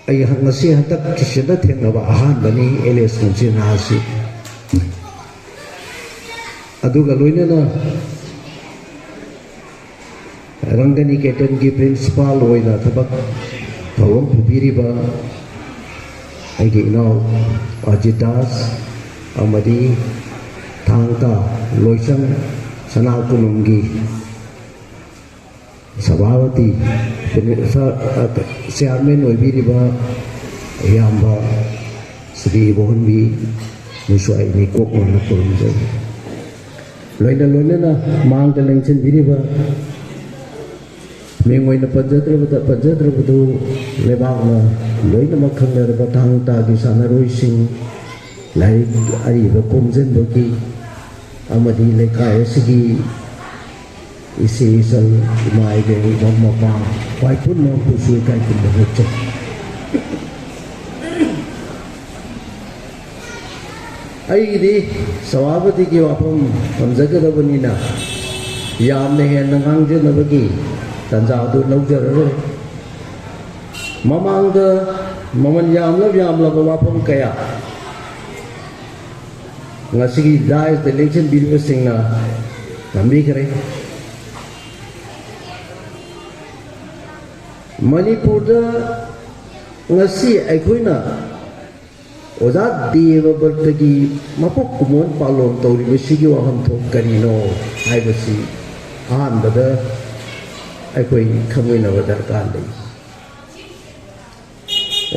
ꯑꯩ ꯉꯁꯤ ꯍꯟꯗꯛ ꯈ꯭ꯔꯤꯁꯇꯤꯌꯟꯗ ꯊꯦꯡꯅꯕ ꯑꯍꯥꯟꯕꯅꯤ ꯑꯦꯜ ꯑꯦꯁ ꯀꯨꯡꯁꯦꯅꯍꯥꯁꯤ꯫ ꯑꯗꯨꯒ ꯂꯣꯏꯅꯅ ꯔꯪꯒꯅꯤꯀꯦꯇꯟꯒꯤ ꯄ꯭ꯔꯤꯟꯁꯤꯄꯥꯜ ꯑꯣꯏꯅ ꯊꯕꯛ ꯊꯧꯔꯝ ꯄꯨꯕꯤꯔꯤꯕ ꯑꯩꯒꯤ ꯏꯅꯥꯎ ꯑꯖꯤꯠ ꯗꯥꯁ ꯑꯃꯗꯤ ꯊꯥꯡ ꯇꯥ ꯂꯣꯏꯁꯪ ꯁꯅꯥ ꯀꯣꯅꯨꯡꯒꯤ ꯁꯚꯥꯄꯇꯤ, ꯆꯤꯌꯥꯔꯃꯦꯟ ꯑꯣꯏꯕꯤꯔꯤꯕ ꯏꯌꯥꯝꯕ ꯁ꯭ꯔꯤ ꯏꯕꯣꯍꯟꯕꯤ ꯃꯁꯨ ꯑꯩ ꯃꯤꯀꯣꯛ ꯑꯣꯏꯅ ꯈꯨꯔꯨꯝꯖꯔꯤ꯫ ꯂꯣꯏꯅ ꯂꯣꯏꯅꯅ ꯃꯥꯡꯗ ꯂꯦꯡꯁꯤꯟꯕꯤꯔꯤꯕ ꯃꯤꯡ ꯑꯣꯏꯅ ꯄꯟꯖꯗ꯭ꯔꯕꯗ ꯄꯟꯖꯗ꯭ꯔꯕꯗꯨ ꯂꯩꯕꯥꯛꯅ ꯂꯣꯏꯅꯃꯛ ꯈꯪꯅꯔꯕ ꯊꯥꯡ ꯇꯥꯒꯤ ꯁꯥꯟꯅꯔꯣꯏꯁꯤꯡ, ꯂꯥꯏꯔꯤꯛ ꯑꯔꯤꯕ ꯈꯣꯝꯖꯤꯟꯕꯒꯤ ꯑꯃꯗꯤ ꯂꯩꯀꯥꯏ ꯑꯁꯤꯒꯤ ꯏꯆꯦ ꯏꯆꯜ, ꯏꯃꯥ ꯏꯕꯦꯟ, ꯃꯔꯨꯞ ꯃꯄꯥꯡ, ꯈ꯭ꯋꯥꯏ ꯄꯨꯝꯅꯃꯛꯄꯨꯁꯨ ꯏꯀꯥꯏ ꯈꯨꯝꯅꯕ ꯎꯠꯆꯩ꯫ ꯑꯩꯒꯤꯗꯤ ꯁꯚꯥꯄꯇꯤꯒꯤ ꯋꯥꯐꯝ ꯊꯝꯖꯒꯗꯕꯅꯤꯅ ꯌꯥꯝꯅ ꯍꯦꯟꯅ ꯉꯥꯡꯖꯅꯕꯒꯤ ꯇꯥꯟꯖꯥ ꯑꯗꯨ ꯂꯧꯖꯔꯔꯣꯏ꯫ ꯃꯃꯥꯡꯗ ꯃꯃꯜ ꯌꯥꯝꯂꯕ ꯌꯥꯝꯂꯕ ꯋꯥꯐꯝ ꯀꯌꯥ ꯉꯁꯤꯒꯤ ꯗꯥꯏꯁꯇ ꯂꯦꯡꯁꯤꯟꯕꯤꯔꯤꯕꯁꯤꯡꯅ ꯊꯝꯕꯤꯈ꯭ꯔꯦ꯫ ꯃꯅꯤꯄꯨꯔꯗ ꯉꯁꯤ ꯑꯩꯈꯣꯏꯅ ꯑꯣꯖꯥ ꯗꯦꯕ ꯕ꯭ꯔꯇꯒꯤ ꯃꯄꯣꯛ ꯀꯨꯝꯑꯣꯟ ꯄꯥꯂꯣꯟ ꯇꯧꯔꯤꯕꯁꯤꯒꯤ ꯋꯥꯍꯟꯊꯣꯛ ꯀꯔꯤꯅꯣ ꯍꯥꯏꯕꯁꯤ ꯑꯍꯥꯟꯕꯗ ꯑꯩꯈꯣꯏ ꯈꯪꯃꯤꯟꯅꯕ ꯗꯔꯀꯥꯔ ꯂꯩ꯫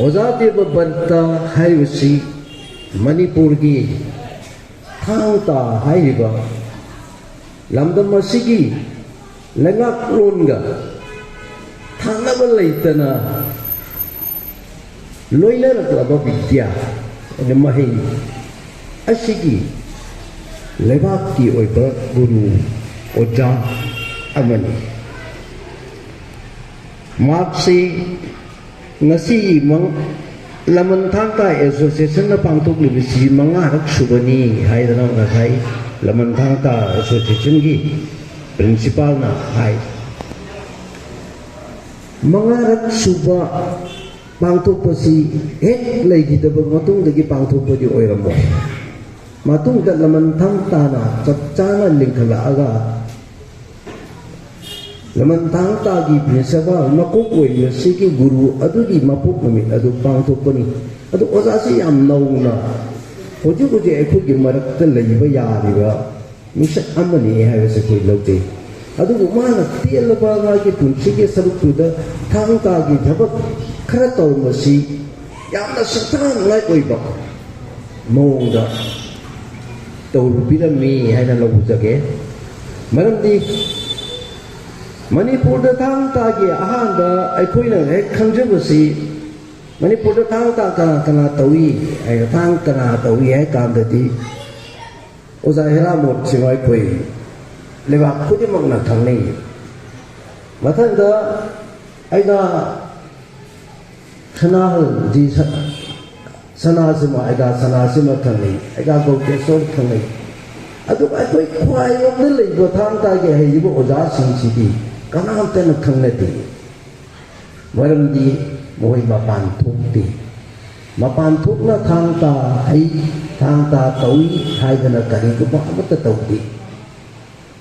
ꯑꯣꯖꯥ ꯗꯦꯕ ꯕ꯭ꯔꯇ ꯍꯥꯏꯕꯁꯤ ꯃꯅꯤꯄꯨꯔꯒꯤ ꯊꯥꯡ ꯇꯥ ꯍꯥꯏꯔꯤꯕ ꯂꯝꯗꯝ ꯑꯁꯤꯒꯤ ꯂꯩꯉꯥꯛꯂꯣꯟꯒ ꯊꯥꯅꯕ ꯂꯩꯇꯅ ꯂꯣꯏꯅꯔꯛꯂꯕ ꯕꯤꯗ꯭ꯌꯥ, ꯃꯍꯩ ꯑꯁꯤꯒꯤ ꯂꯩꯕꯥꯛꯀꯤ ꯑꯣꯏꯕ ꯒꯨꯔꯨ ꯑꯣꯖꯥ ꯑꯃꯅꯤ꯫ ꯃꯍꯥꯛꯁꯤ ꯉꯁꯤ ꯃꯪ-, ꯂꯃꯟ ꯊꯥꯡ ꯇꯥ ꯑꯦꯁꯣꯁꯤꯌꯦꯁꯟꯅ ꯄꯥꯡꯊꯣꯛꯂꯤꯕꯁꯤ ꯃꯉꯥꯔꯛ ꯁꯨꯕꯅꯤ ꯍꯥꯏꯗꯅ ꯉꯁꯥꯏ ꯂꯃꯟ ꯊꯥꯡ ꯇꯥ ꯑꯦꯁꯣꯁꯤꯌꯦꯁꯟꯒꯤ ꯄ꯭ꯔꯤꯟꯁꯤꯄꯥꯜꯅ ꯍꯥꯏ꯫ ꯃꯉꯥꯔꯛ ꯁꯨꯕ ꯄꯥꯡꯊꯣꯛꯄꯁꯤ ꯍꯦꯛ ꯂꯩꯈꯤꯗꯕ ꯃꯇꯨꯡꯗꯒꯤ ꯄꯥꯡꯊꯣꯛꯄꯗꯤ ꯑꯣꯏꯔꯝꯃꯣꯏ꯫ ꯃꯇꯨꯡꯗ ꯂꯃꯟ ꯊꯥꯡ ꯇꯥꯅ ꯆꯞ ꯆꯥꯅ ꯂꯤꯡꯈꯠꯂꯛꯑꯒ, ꯂꯃꯟ ꯊꯥꯡ ꯇꯥꯒꯤ ꯄ꯭ꯔꯤꯟꯁꯤꯄꯥꯜ ꯃꯀꯣꯛ ꯑꯣꯏꯔꯤꯕꯁꯤꯒꯤ ꯒꯨꯔꯨ ꯑꯗꯨꯒꯤ ꯃꯄꯣꯛ ꯅꯨꯃꯤꯠ ꯑꯗꯨ ꯄꯥꯡꯊꯣꯛꯄꯅꯤ꯫ ꯑꯗꯨ ꯑꯣꯖꯥꯁꯤ ꯌꯥꯝ ꯅꯧꯅ ꯍꯧꯖꯤꯛ ꯍꯧꯖꯤꯛ ꯑꯩꯈꯣꯏꯒꯤ ꯃꯔꯛꯇ ꯂꯩꯕ ꯌꯥꯔꯤꯕ ꯃꯤꯁꯛ ꯑꯃꯅꯤ ꯍꯥꯏꯕꯁꯦ ꯑꯩꯈꯣꯏ ꯂꯧꯖꯩ꯫ ꯑꯗꯨꯕꯨ ꯃꯥꯅ ꯇꯦꯜꯂꯕ ꯃꯥꯒꯤ ꯄꯨꯟꯁꯤꯒꯤ ꯁꯔꯨꯛꯇꯨꯗ ꯊꯥꯡ ꯇꯥꯒꯤ ꯊꯕꯛ ꯈꯔ ꯇꯧꯔꯝꯕꯁꯤ ꯌꯥꯝꯅ ꯁꯤꯡꯊꯥꯅꯤꯡꯉꯥꯏ ꯑꯣꯏꯕ ꯃꯑꯣꯡꯗ ꯇꯧꯔꯨꯕꯤꯔꯝꯃꯤ ꯍꯥꯏꯅ ꯂꯧꯖꯒꯦ꯫ ꯃꯔꯝꯗꯤ ꯃꯅꯤꯄꯨꯔꯗ ꯊꯥꯡ ꯇꯥꯒꯤ ꯑꯍꯥꯟꯕ ꯑꯩꯈꯣꯏꯅ ꯍꯦꯛ ꯈꯪꯖꯕꯁꯤ, ꯃꯅꯤꯄꯨꯔꯗ ꯊꯥꯡ ꯇꯥ ꯀꯅꯥ ꯀꯅꯥ ꯇꯧꯏ ꯍꯥꯏꯅ, ꯊꯥꯡ ꯀꯅꯥ ꯇꯧꯏ ꯍꯥꯏ ꯀꯥꯟꯗꯗꯤ ꯑꯣꯖꯥ ꯍꯦꯔꯥꯃꯣꯠꯁꯤꯃ ꯑꯩꯈꯣꯏ ꯂꯩꯕꯥꯛ ꯈꯨꯗꯤꯡꯃꯛꯅ ꯈꯪꯅꯩ꯫ ꯃꯊꯪꯗ ꯑꯩꯅ ꯁꯅꯥꯍꯜ ꯖꯤ ꯁ-, ꯁꯅꯥꯁꯤꯃ, ꯑꯩꯒꯥ ꯁꯅꯥꯁꯤꯃ ꯈꯪꯅꯩ, ꯑꯩꯒꯥ ꯒꯧꯇꯦꯁꯣꯔ ꯈꯪꯅꯩ꯫ ꯑꯗꯨꯒ ꯑꯩꯈꯣꯏ ꯈ꯭ꯋꯥꯏꯔꯣꯝꯗ ꯂꯩꯕ ꯊꯥꯡ ꯇꯥꯒꯤ ꯍꯩꯔꯤꯕ ꯑꯣꯖꯥꯁꯤꯡꯁꯤꯗꯤ ꯀꯅꯥꯝꯇꯅ ꯈꯪꯅꯗꯦ꯫ ꯃꯔꯝꯗꯤ ꯃꯈꯣꯏ ꯃꯄꯥꯟ ꯊꯣꯛꯇꯦ꯫ ꯃꯄꯥꯟ ꯊꯣꯛꯅ ꯊꯥꯡ ꯇꯥ ꯍꯩ, ꯊꯥꯡ ꯇꯥ ꯇꯧꯏ ꯍꯥꯏꯗꯅ ꯀꯔꯤꯒꯨꯝꯕ ꯑꯃꯠꯇ ꯇꯧꯗꯦ꯫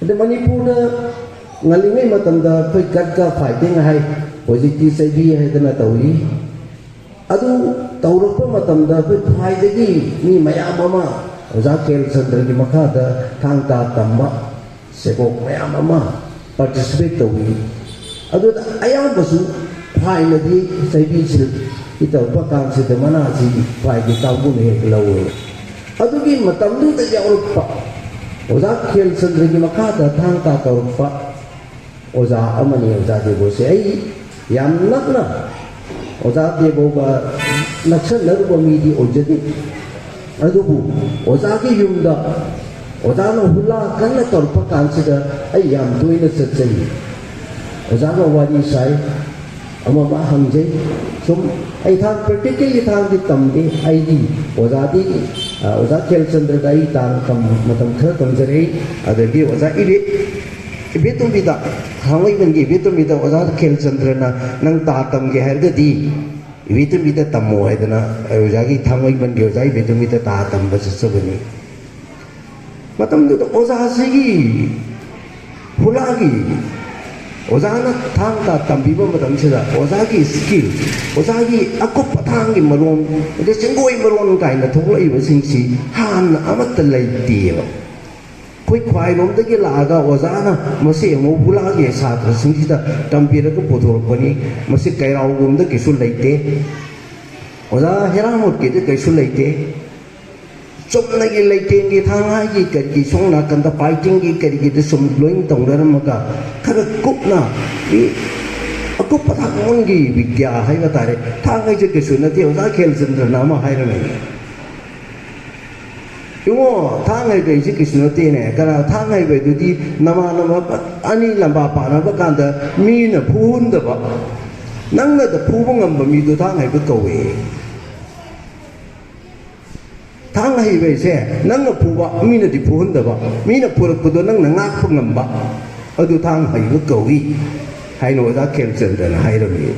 ꯑꯗ ꯃꯅꯤꯄꯨꯔꯗ ꯉꯜꯂꯤꯉꯩ ꯃꯇꯝꯗ ꯑꯩꯈꯣꯏ ꯒꯠꯀ ꯐꯥꯏꯇꯤꯡ ꯍꯥꯏ, ꯍꯧꯖꯤꯛꯇꯤ ꯆꯩꯕꯤ ꯍꯥꯏꯗꯅ ꯇꯧꯏ꯫ ꯑꯗꯨ ꯇꯧꯔꯛꯄ ꯃꯇꯝꯗ ꯑꯩꯈꯣꯏ ꯈ꯭ꯋꯥꯏꯗꯒꯤ ꯃꯤ ꯃꯌꯥꯝ ꯑꯃ, ꯑꯣꯖꯥ ꯈꯦꯜꯆꯟꯗ꯭ꯔꯒꯤ ꯃꯈꯥꯗ ꯊꯥꯡ ꯇꯥ ꯇꯝꯕ ꯁꯦꯕꯣꯛ ꯃꯌꯥꯝ ꯑꯃ ꯄꯥꯔꯇꯤꯁꯤꯄꯦꯠ ꯇꯧꯏ꯫ ꯑꯗꯨꯗ ꯑꯌꯥꯝꯕꯁꯨ ꯐꯥꯏꯅꯗꯤ ꯆꯩꯕꯤꯁꯤ ꯇꯧꯔꯛꯄ ꯀꯥꯟꯁꯤꯗ ꯃꯅꯥꯁꯤ ꯐꯥꯏꯒꯤ ꯀꯥꯡꯕꯨꯅ ꯍꯦꯛ ꯂꯧꯋꯦ꯫ ꯑꯗꯨꯒꯤ ꯃꯇꯝꯗꯨꯗ ꯌꯥꯎꯔꯛꯄ ꯑꯣꯖꯥ ꯈꯦꯜꯆꯟꯗ꯭ꯔꯒꯤ ꯃꯈꯥꯗ ꯊꯥꯡ ꯇꯥ ꯇꯧꯔꯛꯄ ꯑꯣꯖꯥ ꯑꯃꯅꯤ ꯑꯣꯖꯥ ꯗꯦꯕꯣꯁꯦ꯫ ꯑꯩ ꯌꯥꯝ ꯅꯛꯅ ꯑꯣꯖꯥ ꯗꯦꯕꯣꯒ ꯅꯛꯁꯟꯅꯔꯨꯕ ꯃꯤꯗꯤ ꯑꯣꯏꯖꯗꯦ꯫ ꯑꯗꯨꯕꯨ ꯑꯣꯖꯥꯒꯤ ꯌꯨꯝꯗ ꯑꯣꯖꯥꯅ ꯍꯨꯂꯥ ꯀꯟꯅ ꯇꯧꯔꯛꯄ ꯀꯥꯟꯁꯤꯗ ꯑꯩ ꯌꯥꯝ ꯇꯣꯏꯅ ꯆꯠꯆꯩ꯫ ꯑꯣꯖꯥꯒ ꯋꯥꯔꯤ ꯁꯥꯏ, ꯑꯃ ꯑꯃ ꯍꯪꯖꯩ꯫ ꯁꯨꯝ ꯑꯩ ꯊꯥꯡ, ꯄ꯭ꯔꯦꯛꯇꯤꯀꯦꯜꯒꯤ ꯊꯥꯡꯗꯤ ꯇꯝꯗꯦ꯫ ꯑꯩꯗꯤ ꯑꯣꯖꯥꯗꯤ, ꯑ, ꯑꯣꯖꯥ ꯈꯦꯜꯆꯟꯗ꯭ꯔꯗ ꯑꯩ ꯇꯥꯡ ꯇꯝ-, ꯃꯇꯝ ꯈꯔ ꯇꯝꯖꯔꯛꯏ꯫ ꯑꯗꯒꯤ ꯑꯣꯖꯥ ꯏꯕꯦ-, ꯏꯕꯦꯇꯣꯝꯕꯤꯗ, ꯊꯥꯡꯃꯩꯕꯟꯒꯤ ꯏꯕꯦꯇꯣꯝꯕꯤꯗ ꯑꯣꯖꯥ ꯈꯦꯜꯆꯟꯗ꯭ꯔꯅ "ꯅꯪ ꯇꯥ ꯇꯝꯒꯦ ꯍꯥꯏꯔꯒꯗꯤ ꯏꯕꯦꯇꯣꯝꯕꯤꯗ ꯇꯝꯃꯣ" ꯍꯥꯏꯗꯅ ꯑꯣꯖꯥꯒꯤ, ꯊꯥꯡꯃꯩꯕꯟꯒꯤ ꯑꯣꯖꯥ ꯏꯕꯦꯇꯣꯝꯕꯤꯗ ꯇꯥ ꯇꯝꯕ ꯆꯠꯆꯕꯅꯤ꯫ ꯃꯇꯝꯗꯨꯗ ꯑꯣꯖꯥꯁꯤꯒꯤ ꯍꯨꯂꯥꯒꯤ ꯑꯣꯖꯥꯅ ꯊꯥꯡ ꯇꯥ ꯇꯝꯕꯤꯕ ꯃꯇꯝꯁꯤꯗ ꯑꯣꯖꯥꯒꯤ ꯁ꯭ꯀꯤꯜ, ꯑꯣꯖꯥꯒꯤ ꯑꯀꯨꯞ ꯑꯊꯥꯡꯒꯤ ꯃꯔꯣꯟ, ꯑꯗꯩ ꯆꯤꯡꯒꯣꯏ ꯃꯔꯣꯟ ꯀꯥꯏꯅ ꯊꯣꯛꯂꯛꯏꯕꯁꯤꯡꯁꯤ ꯍꯥꯟꯅ ꯑꯃꯠꯇ ꯂꯩꯇꯦꯕ꯫ ꯑꯩꯈꯣꯏ ꯈ꯭ꯋꯥꯏꯔꯣꯝꯗꯒꯤ ꯂꯥꯛꯑꯒ ꯑꯣꯖꯥꯅ ꯃꯁꯤ ꯑꯃꯨꯛ ꯍꯨꯂꯥꯒꯤ ꯁꯥꯇ꯭ꯔꯁꯤꯡꯁꯤꯗ ꯇꯝꯕꯤꯔꯒ ꯄꯨꯊꯣꯔꯛꯄꯅꯤ꯫ ꯃꯁꯤ ꯀꯩꯔꯥꯎꯔꯣꯝꯗ ꯀꯩꯁꯨ ꯂꯩꯇꯦ, ꯑꯣꯖꯥ ꯍꯦꯔꯥꯃꯣꯠꯀꯤꯗꯤ ꯀꯩꯁꯨ ꯂꯩꯇꯦ꯫ ꯆꯨꯝꯅꯒꯤ ꯂꯩꯇꯦꯡꯒꯤ ꯊꯥꯡꯍꯥꯏꯒꯤ ꯀꯔꯤꯒꯤ ꯁꯣꯝ ꯅꯥꯀꯟꯗ ꯐꯥꯏꯇꯤꯡꯒꯤ ꯀꯔꯤꯒꯤꯗ ꯁꯨꯝ ꯂꯣꯏꯅ ꯇꯧꯅꯔꯝꯃꯒ ꯈꯔ ꯀꯨꯞꯅ ꯃꯤ ꯑꯀꯨꯞꯄ ꯊꯥꯡꯒꯣꯟꯒꯤ ꯕꯤꯗ꯭ꯌꯥ ꯍꯥꯏꯕ ꯇꯥꯔꯦ꯫ ꯊꯥꯡꯍꯩꯁꯦ ꯀꯩꯁꯨ ꯅꯠꯇꯦ ꯑꯣꯖꯥ ꯈꯦꯜꯆꯟꯗ꯭ꯔꯅ ꯑꯃ ꯍꯥꯏꯔꯝꯃꯤ꯫ ꯏꯉꯣ, ꯊꯥꯡ ꯍꯩꯕ ꯍꯥꯏꯁꯦ ꯀꯩꯁꯨ ꯅꯠꯇꯦꯅꯦ꯫ ꯀꯅꯥ ꯊꯥꯡ ꯍꯩꯕ ꯍꯥꯏꯗꯨꯗꯤ ꯅꯃꯥꯟꯅꯕ ꯑꯅꯤ ꯂꯝꯕꯥ ꯄꯥꯅꯕ ꯀꯥꯟꯗ ꯃꯤꯅ ꯐꯨꯍꯟꯗꯕ, ꯅꯪꯅꯗ ꯐꯨꯕ ꯉꯝꯕ ꯃꯤꯗꯣ ꯊꯥꯡ ꯍꯩꯕ ꯀꯧꯋꯦ꯫ ꯊꯥꯡ ꯍꯩꯕ ꯍꯥꯏꯁꯦ ꯅꯪꯅ ꯐꯨꯕ ꯃꯤꯅꯗꯤ ꯐꯨꯍꯟꯗꯕ, ꯃꯤꯅ ꯐꯨꯔꯛꯄꯗꯣ ꯅꯪꯅ ꯉꯥꯛꯄ ꯉꯝꯕ, ꯑꯗꯨ ꯊꯥꯡ ꯍꯩꯕ ꯀꯧꯏ ꯍꯥꯏꯅ ꯑꯣꯖꯥ ꯈꯦꯝꯆꯟꯗ꯭ꯔꯅ ꯍꯥꯏꯔꯝꯃꯤ꯫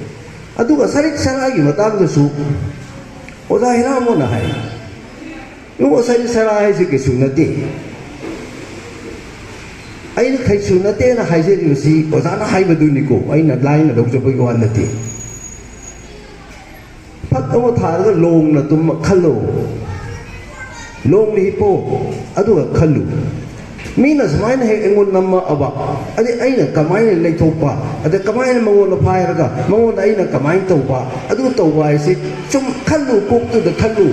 ꯑꯗꯨꯒ ꯁꯔꯤꯠ ꯁꯔꯥꯒꯤ ꯃꯇꯥꯡꯗꯁꯨ ꯑꯣꯖꯥ ꯍꯤꯔꯥꯃꯣꯟꯅ ꯍꯥꯏ, ꯏꯕꯨꯡꯉꯣ, ꯁꯔꯤꯠ ꯁꯔꯥ ꯍꯥꯏꯁꯦ ꯀꯩꯁꯨ ꯅꯠꯇꯦ꯫ ꯑꯩꯅ ꯀꯩꯁꯨ ꯅꯠꯇꯦꯅ ꯍꯥꯏꯖꯔꯤꯕꯁꯤ ꯑꯣꯖꯥꯅ ꯍꯥꯏꯕꯗꯨꯅꯤꯀꯣ, ꯑꯩꯅ ꯂꯥꯏꯅ ꯂꯧꯖꯕꯒꯤ ꯋꯥ ꯅꯠꯇꯦ꯫ ꯐꯛ ꯑꯃ ꯊꯥꯔꯒ ꯂꯣꯡꯅ ꯇꯨꯝꯃ ꯈꯜꯂꯣ, ꯂꯣꯡꯅ ꯍꯤꯞꯄꯣ, ꯑꯗꯨꯒ ꯈꯜꯂꯨ꯫ ꯃꯤꯅ ꯁꯨꯃꯥꯏꯅ ꯍꯦꯛ ꯑꯩꯉꯣꯟꯗ ꯅꯝꯃꯛꯑꯕ, ꯑꯗꯩ ꯑꯩꯅ ꯀꯃꯥꯏꯅ ꯂꯩꯊꯣꯛꯄ, ꯑꯗꯩ ꯀꯃꯥꯏꯅ ꯃꯉꯣꯟꯗ ꯐꯥꯏꯔꯒ ꯃꯉꯣꯟꯗ ꯑꯩꯅ ꯀꯃꯥꯏꯅ ꯇꯧꯕ, ꯑꯗꯨ ꯇꯧꯕ ꯍꯥꯏꯁꯤ ꯁꯨꯝ ꯈꯜꯂꯨ, ꯀꯣꯛꯇꯨꯗ ꯈꯜꯂꯨ,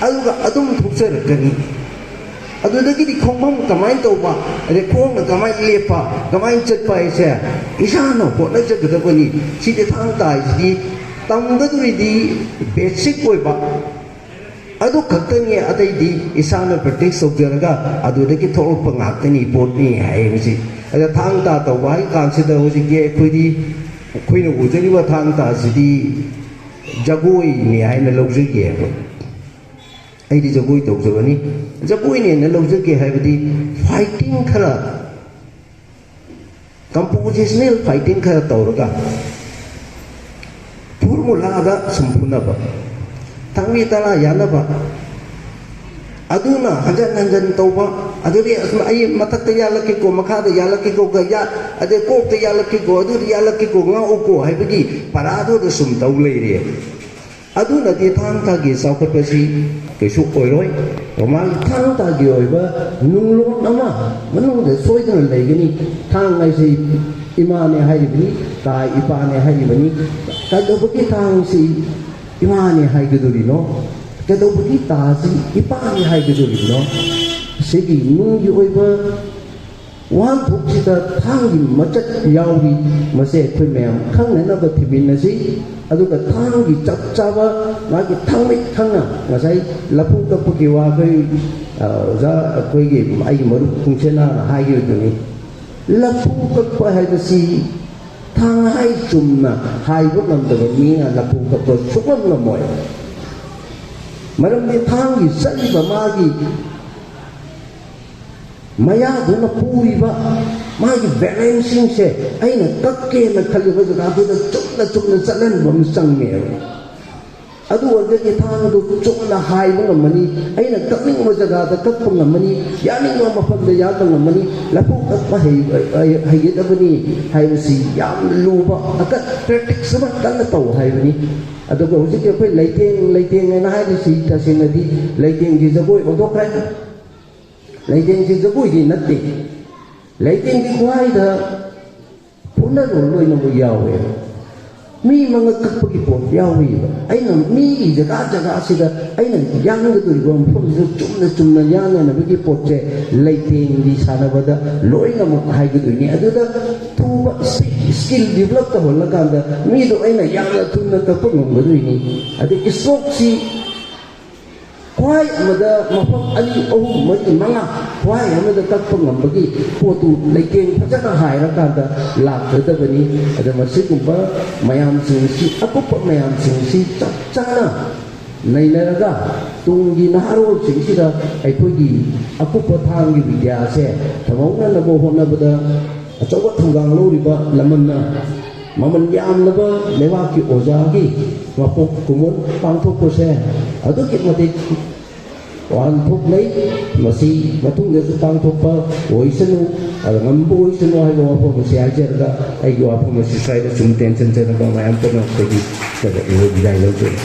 ꯑꯗꯨꯒ ꯑꯗꯨꯝ ꯊꯣꯛꯆꯔꯛꯀꯅꯤ꯫ ꯑꯗꯨꯗꯒꯤꯗꯤ ꯈꯣꯡꯐꯝ ꯀꯃꯥꯏꯅ ꯇꯧꯕ, ꯑꯗꯩ ꯈꯣꯡꯅ ꯀꯃꯥꯏꯅ ꯂꯦꯞꯄ, ꯀꯃꯥꯏꯅ ꯆꯠꯄ ꯍꯥꯏꯁꯦ ꯏꯁꯥꯅ ꯍꯣꯠꯅꯖꯒꯗꯕꯅꯤ꯫ ꯁꯤꯗꯤ ꯊꯥꯡ ꯇꯥ ꯍꯥꯏꯁꯤꯗꯤ ꯇꯝꯒꯗꯧꯔꯤꯗꯤ ꯕꯦꯁꯤꯛ ꯑꯣꯏꯕ ꯑꯗꯨ ꯈꯛꯇꯅꯤ, ꯑꯇꯩꯗꯤ ꯏꯁꯥꯅ ꯄ꯭ꯔꯦꯛꯇꯤꯁ ꯇꯧꯖꯔꯒ ꯑꯗꯨꯗꯒꯤ ꯊꯣꯛꯂꯛꯄ ꯉꯥꯛꯇꯅꯤ, ꯄꯣꯠꯅꯤ ꯍꯥꯏꯕꯁꯤ꯫ ꯑꯗ ꯊꯥꯡ ꯇꯥ ꯇꯧꯕ ꯍꯥꯏ ꯀꯥꯟꯁꯤꯗ ꯍꯧꯖꯤꯛꯀꯤ ꯑꯩꯈꯣꯏꯗꯤ, ꯑꯩꯈꯣꯏꯅ ꯎꯖꯔꯤꯕ ꯊꯥꯡ ꯇꯥꯁꯤꯗꯤ ꯖꯒꯣꯏꯅꯤ ꯍꯥꯏꯅ ꯂꯧꯖꯒꯦꯕ꯫ ꯑꯩꯗꯤ ꯖꯒꯣꯏ ꯇꯧꯖꯕꯅꯤ꯫ ꯖꯒꯣꯏꯅꯦꯅ ꯂꯧꯖꯒꯦ ꯍꯥꯏꯕꯗꯤ ꯐꯥꯏꯇꯤꯡ ꯈꯔ, ꯀꯝꯄꯣꯖꯤꯁꯅꯦꯜ ꯐꯥꯏꯇꯤꯡ ꯈꯔ ꯇꯧꯔꯒ ꯐꯣꯔꯃꯨꯂꯥꯗ ꯁꯨꯝ ꯐꯨꯅꯕ, ꯊꯥꯡꯃꯤ ꯇꯔꯥ ꯌꯥꯅꯕ, ꯑꯗꯨꯅ ꯍꯟꯖꯟ ꯍꯟꯖꯟ ꯇꯧꯕ, ꯑꯗꯨꯗꯤ ꯑꯁ ꯑꯩ ꯃꯊꯛꯇ ꯌꯥꯜꯂꯛꯀꯦꯀꯣ, ꯃꯈꯥꯗ ꯌꯥꯜꯂꯛꯀꯦꯀꯣ, ꯒ-, ꯌꯥ-, ꯑꯗꯩ ꯀꯣꯛꯇ ꯌꯥꯜꯂꯛꯀꯦꯀꯣ, ꯑꯗꯨꯗ ꯌꯥꯜꯂꯛꯀꯦꯀꯣ, ꯉꯥꯛꯎꯀꯣ ꯍꯥꯏꯕꯒꯤ ꯄꯔꯥꯗꯨꯗ ꯁꯨꯝ ꯇꯧ ꯂꯩꯔꯦ꯫ ꯑꯗꯨꯅꯗꯤ ꯊꯥꯡ ꯇꯥꯒꯤ ꯆꯥꯎꯈꯠꯄꯁꯤ ꯀꯩꯁꯨ ꯑꯣꯏꯔꯣꯏ꯫ ꯃꯃꯥꯡꯒꯤ ꯊꯥꯡ ꯇꯥꯒꯤ ꯑꯣꯏꯕ ꯅꯨꯡꯂꯣꯟ ꯑꯃ ꯃꯅꯨꯡꯗ ꯁꯣꯏꯗꯅ ꯂꯩꯒꯅꯤ꯫ ꯊꯥꯡ ꯍꯥꯏꯁꯤ ꯏꯃꯥꯅꯦ ꯍꯥꯏꯔꯤꯕꯅꯤ, ꯇꯥ ꯏꯄꯥꯅꯦ ꯍꯥꯏꯔꯤꯕꯅꯤ꯫ ꯀꯩꯗꯧꯕꯒꯤ ꯊꯥꯡꯁꯤ ꯏꯃꯥꯅꯦ ꯍꯥꯏꯒꯗꯧꯔꯤꯅꯣ? ꯀꯩꯗꯧꯕꯒꯤ ꯇꯥꯁꯤ ꯏꯄꯥꯅꯦ ꯍꯥꯏꯒꯗꯧꯔꯤꯕꯅꯣ? ꯁꯤꯒꯤ ꯅꯨꯡꯒꯤ ꯑꯣꯏꯕ ꯋꯥꯍꯟꯊꯣꯛꯁꯤꯗ ꯊꯥꯡꯒꯤ ꯃꯆꯠ ꯌꯥꯎꯔꯤ꯫ ꯃꯁꯦ ꯑꯩꯈꯣꯏ ꯃꯌꯥꯝ ꯈꯪꯅꯅꯕ ꯊꯤꯃꯤꯟꯅꯁꯤ꯫ ꯑꯗꯨꯒ ꯊꯥꯡꯒꯤ ꯆꯞ ꯆꯥꯕ ꯃꯥꯒꯤ ꯊꯥꯡꯃꯩ ꯈꯪꯅ ꯉꯁꯥꯏ ꯂꯐꯨ ꯀꯛꯄꯒꯤ ꯋꯥ ꯑꯩꯈꯣꯏ, ꯑ, ꯑꯣꯖꯥ ꯑꯩꯈꯣꯏꯒꯤ ꯑꯩꯒꯤ ꯃꯔꯨꯞ ꯈꯨꯡꯁꯦꯅꯥꯅ ꯍꯥꯏꯈꯤꯕꯗꯨꯅꯤ꯫ ꯂꯐꯨ ꯀꯛꯄ ꯍꯥꯏꯕꯁꯤ ꯊꯥꯡ ꯍꯥꯏ ꯆꯨꯝꯅ ꯍꯥꯏꯕ ꯉꯝꯗꯕ ꯃꯤꯅ ꯂꯐꯨ ꯀꯛꯄ ꯁꯨꯡꯉꯝ ꯉꯝꯃꯣꯏ꯫ ꯃꯔꯝꯗꯤ ꯊꯥꯡꯒꯤ ꯆꯠꯂꯤꯕ ꯃꯥꯒꯤ ꯃꯌꯥꯗꯨꯅ ꯄꯨꯔꯤꯕ ꯃꯥꯒꯤ ꯕꯦꯂꯦꯟꯁꯁꯤꯡꯁꯦ ꯑꯩꯅ ꯀꯛꯀꯦꯅ ꯈꯜꯂꯤꯕ ꯖꯒꯥꯗꯨꯗ ꯆꯨꯝꯅ ꯆꯨꯝꯅ ꯆꯠꯍꯟꯕ ꯑꯃ ꯆꯪꯉꯦꯕ꯫ ꯑꯗꯨ ꯑꯣꯏꯔꯒꯗꯤ ꯊꯥꯡ ꯑꯗꯨ ꯆꯨꯝꯅ ꯍꯥꯏꯕ ꯉꯝꯃꯅꯤ, ꯑꯩꯅ ꯀꯛꯅꯤꯡꯕ ꯖꯒꯥꯗ ꯀꯛꯄ ꯉꯝꯃꯅꯤ, ꯌꯥꯅꯤꯡꯕ ꯃꯐꯝꯗ ꯌꯥꯟꯕ ꯉꯝꯃꯅꯤ꯫ ꯂꯐꯨ ꯀꯛꯄ ꯍꯩ-, ꯍꯩ-, ꯍꯩꯒꯗꯕꯅꯤ ꯍꯥꯏꯕꯁꯤ ꯌꯥꯝꯅ ꯂꯨꯕ ꯑꯀꯠ ꯄ꯭ꯔꯦꯛꯇꯤꯁ ꯑꯃ ꯀꯟꯅ ꯇꯧ ꯍꯥꯏꯕꯅꯤ꯫ ꯑꯗꯨꯒ ꯍꯧꯖꯤꯛꯀꯤ ꯑꯩꯈꯣꯏ ꯂꯩꯇꯦꯡ, ꯂꯩꯇꯦꯡ ꯍꯥꯏꯅ ꯍꯥꯏꯔꯤꯁꯤ ꯇꯁꯦꯡꯅꯗꯤ ꯂꯩꯇꯦꯡꯒꯤ ꯖꯒꯣꯏ ꯑꯣꯟꯊꯣꯛꯈ꯭ꯔꯦ꯫ ꯂꯩꯇꯦꯡꯁꯤ ꯖꯒꯣꯏꯗꯤ ꯅꯠꯇꯦ꯫ ꯂꯩꯇꯦꯡꯒꯤ ꯈꯨꯍꯥꯏꯗ ꯐꯨꯅꯔꯣꯜ ꯂꯣꯏꯅꯃꯛ ꯌꯥꯎꯋꯦ꯫ ꯃꯤ ꯃꯉꯛ ꯀꯛꯄꯒꯤ ꯄꯣꯠ ꯌꯥꯎꯔꯤꯕ꯫ ꯑꯩꯅ ꯃꯤꯒꯤ ꯖꯒꯥ ꯖꯒꯥꯁꯤꯗ ꯑꯩꯅ ꯌꯥꯟꯒꯗꯧꯔꯤꯕ ꯃꯐꯝꯁꯤꯗ ꯆꯨꯝꯅ ꯆꯨꯝꯅ ꯌꯥꯟꯅꯅꯕꯒꯤ ꯄꯣꯠꯁꯦ ꯂꯩꯇꯦꯡꯒꯤ ꯁꯥꯟꯅꯕꯗ ꯂꯣꯏꯅꯃꯛ ꯍꯥꯏꯒꯗꯣꯏꯅꯤ꯫ ꯑꯗꯨꯗ ꯊꯨꯕ ꯏꯁꯄꯤꯠ, ꯏꯁꯀꯤꯜ ꯗꯤꯕꯂꯞ ꯇꯧꯍꯜꯂꯀꯥꯟꯗ ꯃꯤꯗꯣ ꯑꯩꯅ ꯌꯥꯝꯅ ꯊꯨꯅ ꯀꯛꯄ ꯉꯝꯒꯗꯣꯏꯅꯤ꯫ ꯑꯗꯩ ꯏꯁꯇ꯭ꯔꯣꯛꯁꯤ ꯈ꯭ꯋꯥꯏ ꯑꯃꯗ ꯃꯐꯝ ꯑꯅꯤ, ꯑꯍꯨꯝ, ꯃꯔꯤ, ꯃꯉꯥ ꯈ꯭ꯋꯥꯏ ꯑꯃꯗ ꯀꯛꯄ ꯉꯝꯕꯒꯤ ꯄꯣꯠꯇꯨ ꯂꯩꯇꯦꯡ ꯐꯖꯅ ꯍꯥꯏꯔꯀꯥꯟꯗ ꯂꯥꯛꯀꯗꯕꯅꯤ꯫ ꯑꯗ ꯃꯁꯤꯒꯨꯝꯕ ꯃꯌꯥꯝꯁꯤꯡꯁꯤ, ꯑꯀꯨꯞꯄ ꯃꯌꯥꯝꯁꯤꯡꯁꯤ ꯆꯞ ꯆꯥꯅ ꯅꯩꯅꯔꯒ ꯇꯨꯡꯒꯤ ꯅꯍꯥꯔꯣꯜꯁꯤꯡꯁꯤꯗ ꯑꯩꯈꯣꯏꯒꯤ ꯑꯀꯨꯞꯄ ꯊꯥꯡꯒꯤ ꯕꯤꯗ꯭ꯌꯥꯁꯦ ꯊꯝꯍꯧꯅꯅꯕ ꯍꯣꯠꯅꯕꯗ ꯑꯆꯧꯕ ꯊꯧꯗꯥꯡ ꯂꯧꯔꯤꯕ ꯂꯃꯟꯅ ꯃꯃꯜ ꯌꯥꯝꯂꯕ ꯂꯩꯕꯥꯛꯀꯤ ꯑꯣꯖꯥꯒꯤ ꯃꯄꯣꯛ ꯀꯨꯝꯑꯣꯟ ꯄꯥꯡꯊꯣꯛꯄꯁꯦ ꯑꯗꯨꯛꯀꯤ ꯃꯇꯤꯛ ꯋꯥꯍꯟꯊꯣꯛ ꯂꯩ꯫ ꯃꯁꯤ ꯃꯇꯨꯡꯗꯁꯨ ꯄꯥꯡꯊꯣꯛꯄ ꯑꯣꯏꯁꯅꯨ, ꯑꯗ ꯉꯝꯕ ꯑꯣꯏꯁꯅꯨ ꯍꯥꯏꯕ ꯋꯥꯐꯝ ꯑꯁꯤ ꯍꯥꯏꯖꯔꯒ ꯑꯩꯒꯤ ꯋꯥꯐꯝ ꯑꯁꯤ ꯁ꯭ꯋꯥꯏꯗ ꯁꯨꯝ ꯇꯦꯟꯁꯟꯖꯔꯒ ꯃꯌꯥꯝ ꯄꯨꯝꯅꯃꯛꯇꯒꯤ ꯀꯩꯅꯣ ꯕꯤꯗꯥꯏ ꯂꯧꯖꯔꯤ꯫